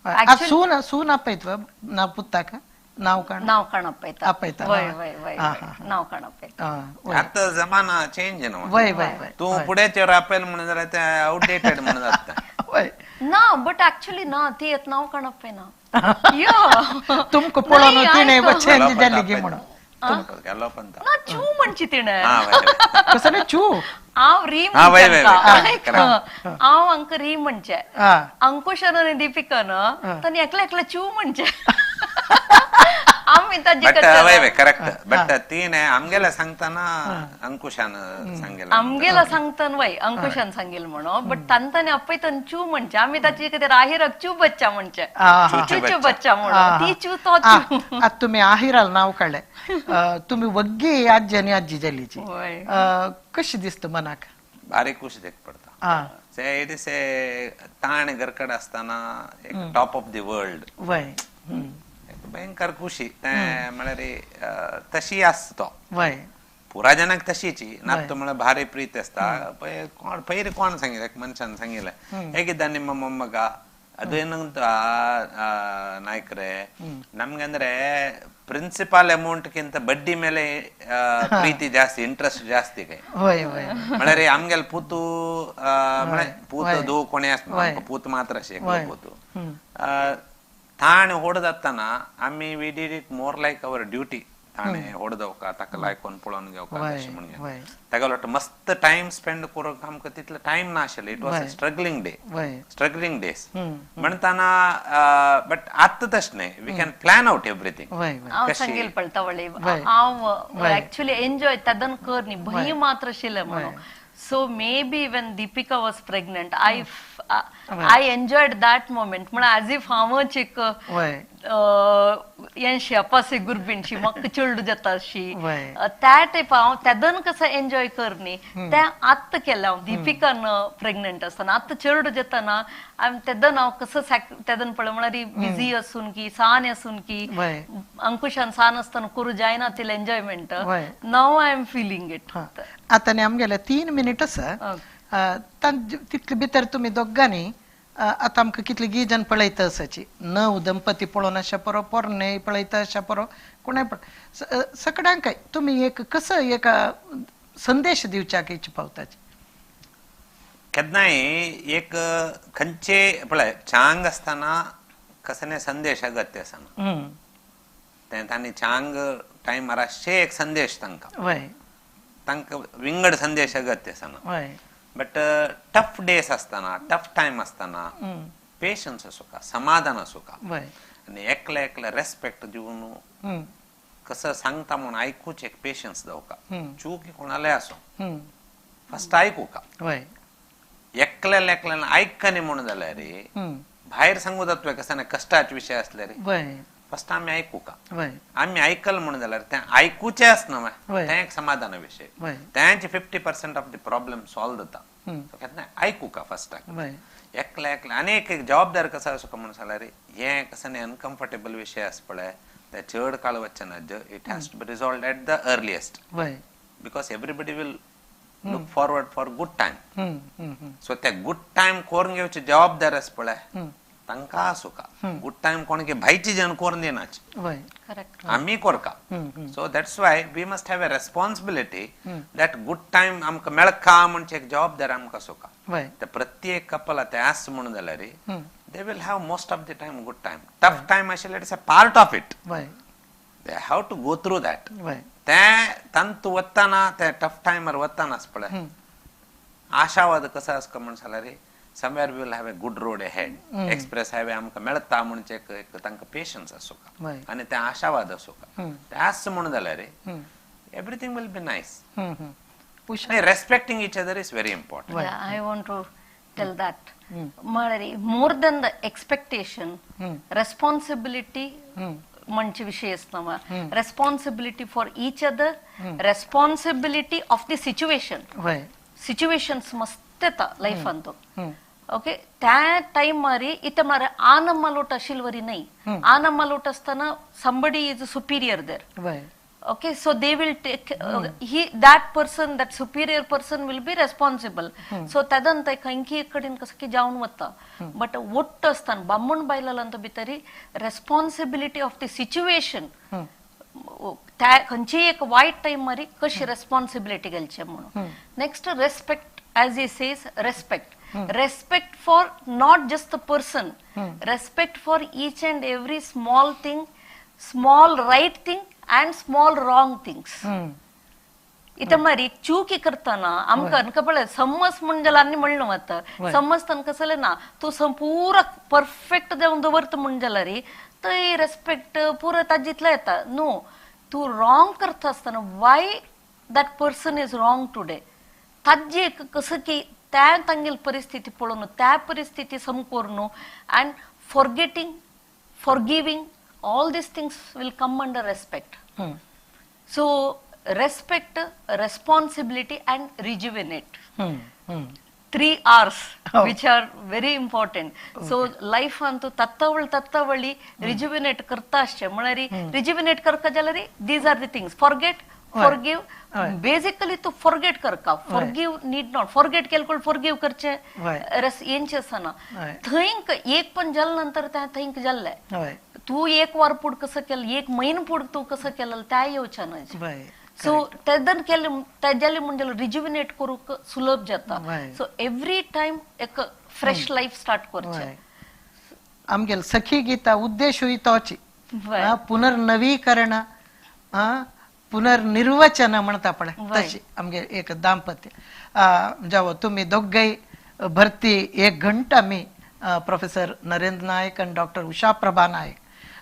S1: आपय सून सून आपयत ना पुताक नाव काण
S3: नाव काण आपयता
S1: आपयता.
S3: वय वय वय नाव काण आपयता.
S2: आतां जमाना चेंज न्हू.
S1: वय वय वय
S2: तूं फुडें चेर आपयल म्हणून जाल्यार तें आवटडेटेड म्हणून जाता.
S1: वय
S3: ना बट एक्चुअली ना ती येत नाव काण आपयना.
S1: तुमकां पळोवन तिणें चेंज जाली गी म्हणून.
S2: गेलो पंत
S3: ना चू म्हणची तिणें.
S1: कसं चू
S3: हांव री हांव अंक री म्हणचे, अंकुशान आनी दीपिकान तांणी एकले एकले चू म्हणचे. आमी ताजे
S2: करेक्ट. बट तिने आमगेला सांगताना अंकुशान सांगेल,
S3: आमगेला सांगताना वय अंकुशान सांगेल म्हणून, बट तांताने अपय तन चू म्हणचे. आमी ताची कितें राहिराक चू बच्चा म्हणचे, चू बच्चा म्हणून ती चू तो चू.
S1: आता तुम्ही आहिराल नाव काडले, तुम्ही वग्गी आजी आनी आजी जालीची, कशी दिसता मनाक?
S2: बारीक खुशी देख पडता. It is a ताण घरकड असताना एक टॉप ऑफ the world,
S1: वय
S2: भयंकर खुशी. ते म्हळ्यार तशी आसता तो पुरा जनाक तशीची नात म्हळ्यार भारी प्रीत आसता. कोण पयर कोण सांगिल्लें, एक मनशान सांगिल्लें ಹೇಗಿದ್ದ ನಿಮ್ಮ ಮೊಮ್ಮಗ, ಅದು ಏನಂತ ನಾಯ್ಕರೇ ನಮ್ಗಂದ್ರೆ ಪ್ರಿನ್ಸಿಪಾಲ್ ಅಮೌಂಟ್ ಗಿಂತ ಬಡ್ಡಿ ಮೇಲೆ ಪ್ರೀತಿ ಜಾಸ್ತಿ, ಇಂಟ್ರೆಸ್ಟ್ ಜಾಸ್ತಿ. म्हळ्यार आमगेल पूत पूत दो कोणे पूत मात्र ಪೂತು ತಾಣೆ ಹೊಡೆದತ್ತನ ಆಮಿ we did it more like our duty. ತಾಣೆ ಹೊಡೆದವಕ ತಕ್ಕ ಲಾಯ್ಕೊಂಡ್ ಪೊಳೋನ್ಗೆ ಅವಕಾಶ ತಗಲೊಟ್ಟು ಮಸ್ತ್ ಟೈಮ್ ಸ್ಪೆಂಡ್ ಕೊರೋಕ್ ಆಮಕಾं तितले ಟೈಮ್ नाशिल्ले. It was a struggling day, struggling days म्हणताना. बट आत्ता तशें न्हय, we can plan out everything.
S3: हांव सांगेल पळता वळी हांव ऍक्च्युअली एन्जॉय तेदन कर न्ही, भंय मात्र आशिल्लें म्हणून. So maybe when Deepika was pregnant, I enjoyed that moment. म्हळ्यार as if हांवच एक हेंशी अपासी गुरबीणशी म्हाका चेडूं जाता अशी त्या टायप हांव तेदन कसो एन्जॉय कर न्ही तें आत्तां केलें हांव. दीपिकान प्रेग्नंट आसतना आत्तां चेडूं जाताना हांवें तेदन हांव कसो तेदन पळय म्हळ्यार बिजी आसून की सान आसून की अंकुशान सान आसतना करूं जायना तितलें enjoyment. Now I am feeling it.
S1: आतां न्ही आमगेले 3 मिनीट आसा, तितले भितर तुमी दोगांनी आतां आमकां कितली गिजन पळयता आसाची, नव दंपती पळोवन अशें परो, पोरणे पळयता अशें परो, कोणय सगळ्यांक तुमी एक कसो एक संदेश दिवच्याक इच्छा पावताची?
S2: केन्नाय एक खंयचे पळय चांग आसतना कसले संदेश अगत्य आसना, तें तांणी चांग टायमार अशें एक संदेश तांकां तांकां विंगड संदेश अगत्य आसना. बट टफ डेज आसतना, टफ टायम आसतना पेशन्स आसूका, समाधान आसूका आनी एकले एकले रेस्पेक्ट दिवन कसं सांगता म्हणून आयकूच एक पेशन्स दवका. चूक कोणालाय आसूं फस्ट आयकूका, एकल्या एकल्यान आयकनी म्हणून जाल्यार भायर सांगू जाता कसं कश्टाचे विशय आसल्यार फस्ट आमी आयकूका. आमी आयकल म्हणून जाल्यार तें आयकुचें आसना, तें एक समाधाना विशय, तेंचे 50% ऑफ the problem solve जाता. केन्ना आयकूका फस्टाक एकले एकले. आनी एक जबाबदार कसो आसूका म्हणून जाल्यार हें कसं अनकम्फर्टेबल विशय आसा पळय ते चड काळ वचना, it has to be resolved at the earliest because everybody will look forward for good time. So ते गुड टायम करून घेवची जबाबदार आसा पळय तांकां आसूका. गुड टायम कोण की भायची जण करून दिनाची, आमी करका. So that's why we must have a responsibility that good time आमकां मेळका म्हणचे एक जबाबदार आमकां आसूका. ते प्रत्येक कपल ते आस म्हणून जाल्यार they will have most of the time good time. Tough time आशिल्ले it's a part of it, they have to go through that. ते तांतू वतना ते टफ टायमार वतना आसा पळय आशावाद कसो आसता म्हणून जाल्यार somewhere we will have a good road ahead, express highway आमकां मेळटा म्हणचे एक तांकां पेशन्स आसूका आनी ते आशावाद आसूका. ते आस म्हणून जाल्यार everything will be nice. Respecting each other is very important.
S3: I want to tell that म्हळ्यार more than the expectation responsibility म्हणजे विषय आसता. Responsibility for each other, responsibility of the situation. Situations मस्त येता लायफांत. ओके, त्या टायमार इथे म्हळ्यार आनमलोट आशिल्ले वरी न्हय. आनमलोट आसतना somebody is superior there. Okay, so they will take he that person, that superior person will be responsible. So तेदन ते खंयकी एक कडेन कसं की जावन वता. बट ಒಟ್ಟು आसतना बामण बायलांत भितरी रेस्पॉन्सिबिलिटी ऑफ the situation, त्या खंयचीय एक वायट टायमार कशी रेस्पॉन्सिबिलिटी घेवची म्हणून. Next respect, as he says, respect. Respect for not just the person, respect for each and every small thing, small right thing and small wrong things. इथं मारी चूक करताना आमकां कपडे समज म्हण जाल्यार आनी म्हणलं वता समज तांकां कसलें ना तूं पुरा परफेक्ट जावन दवरता म्हण जाल्यार थंय रेस्पेक्ट पुरा ताजे इतलें येता. न्हू, तूं रॉंग करता आसतना why that person is wrong today ताजे एक कसं की त्या तांगेली परिस्थिती पळोवन त्या परिस्थिती समकोरून and forgetting forgiving all these things will come under respect. So respect, responsibility and rejuvenate. 3 R's which are very important. So life Antu तत्तवळी तत्तवळी रिज्युविनेट करता आसचें म्हळ्यार रिज्युविनेट करता जाल्यार these are the things. Forget, forgive. Basically तूं फॉरगेट करका, फॉरगिव नीड not. Forget केले कोण forgive करचें हेंचें आसना. थंय एक पण जाले नंतर तें थंय जाल्लें. तूं एक वर पुड कसं केलं, एक म्हयनो पुड तूं कसं केलं त्या येवचें न्हय. सो तेदन केले तेजाले म्हणजे रिज्युविनेट करूंक सुलभ जाता. सो एवरी टायम एक फ्रेश लायफ स्टार्ट करचें.
S1: आमगेले सखी गीता उद्देशूय तोची पुनर्नवीकरण पुनर्निर्वचन म्हणता पळय तशी आमगे एक दाम्पत्य. जावं तुमी दोगांय भरती एक घंटा आमी प्रोफेसर नरेंद्र नायक आनी डॉक्टर उषा प्रभा नायक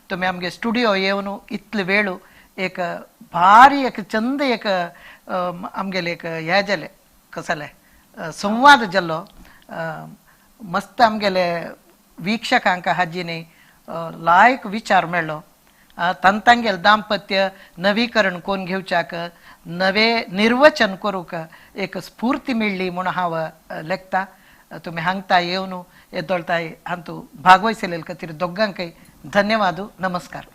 S1: तुमी आमगे स्टुडियो येवन इतले वेळ एक भारी एक चंद एक आमगेले एक हे जालें कसलें संवाद जाल्लो. मस्त आमगेले वीक्षकांक हाजीनी लायक विचार मेळ्ळो. तांगेल दाम्पत्य नवीकरण कोण घेवच्याक नवे निर्वचन करूंक एक स्फूर्ती मेळ्ळी म्हूण हांव लेखता. तुमी हांगता येवन येदोळताय हांतू भागवयसले खातीर दोगांकय धन्यवाद. नमस्कार.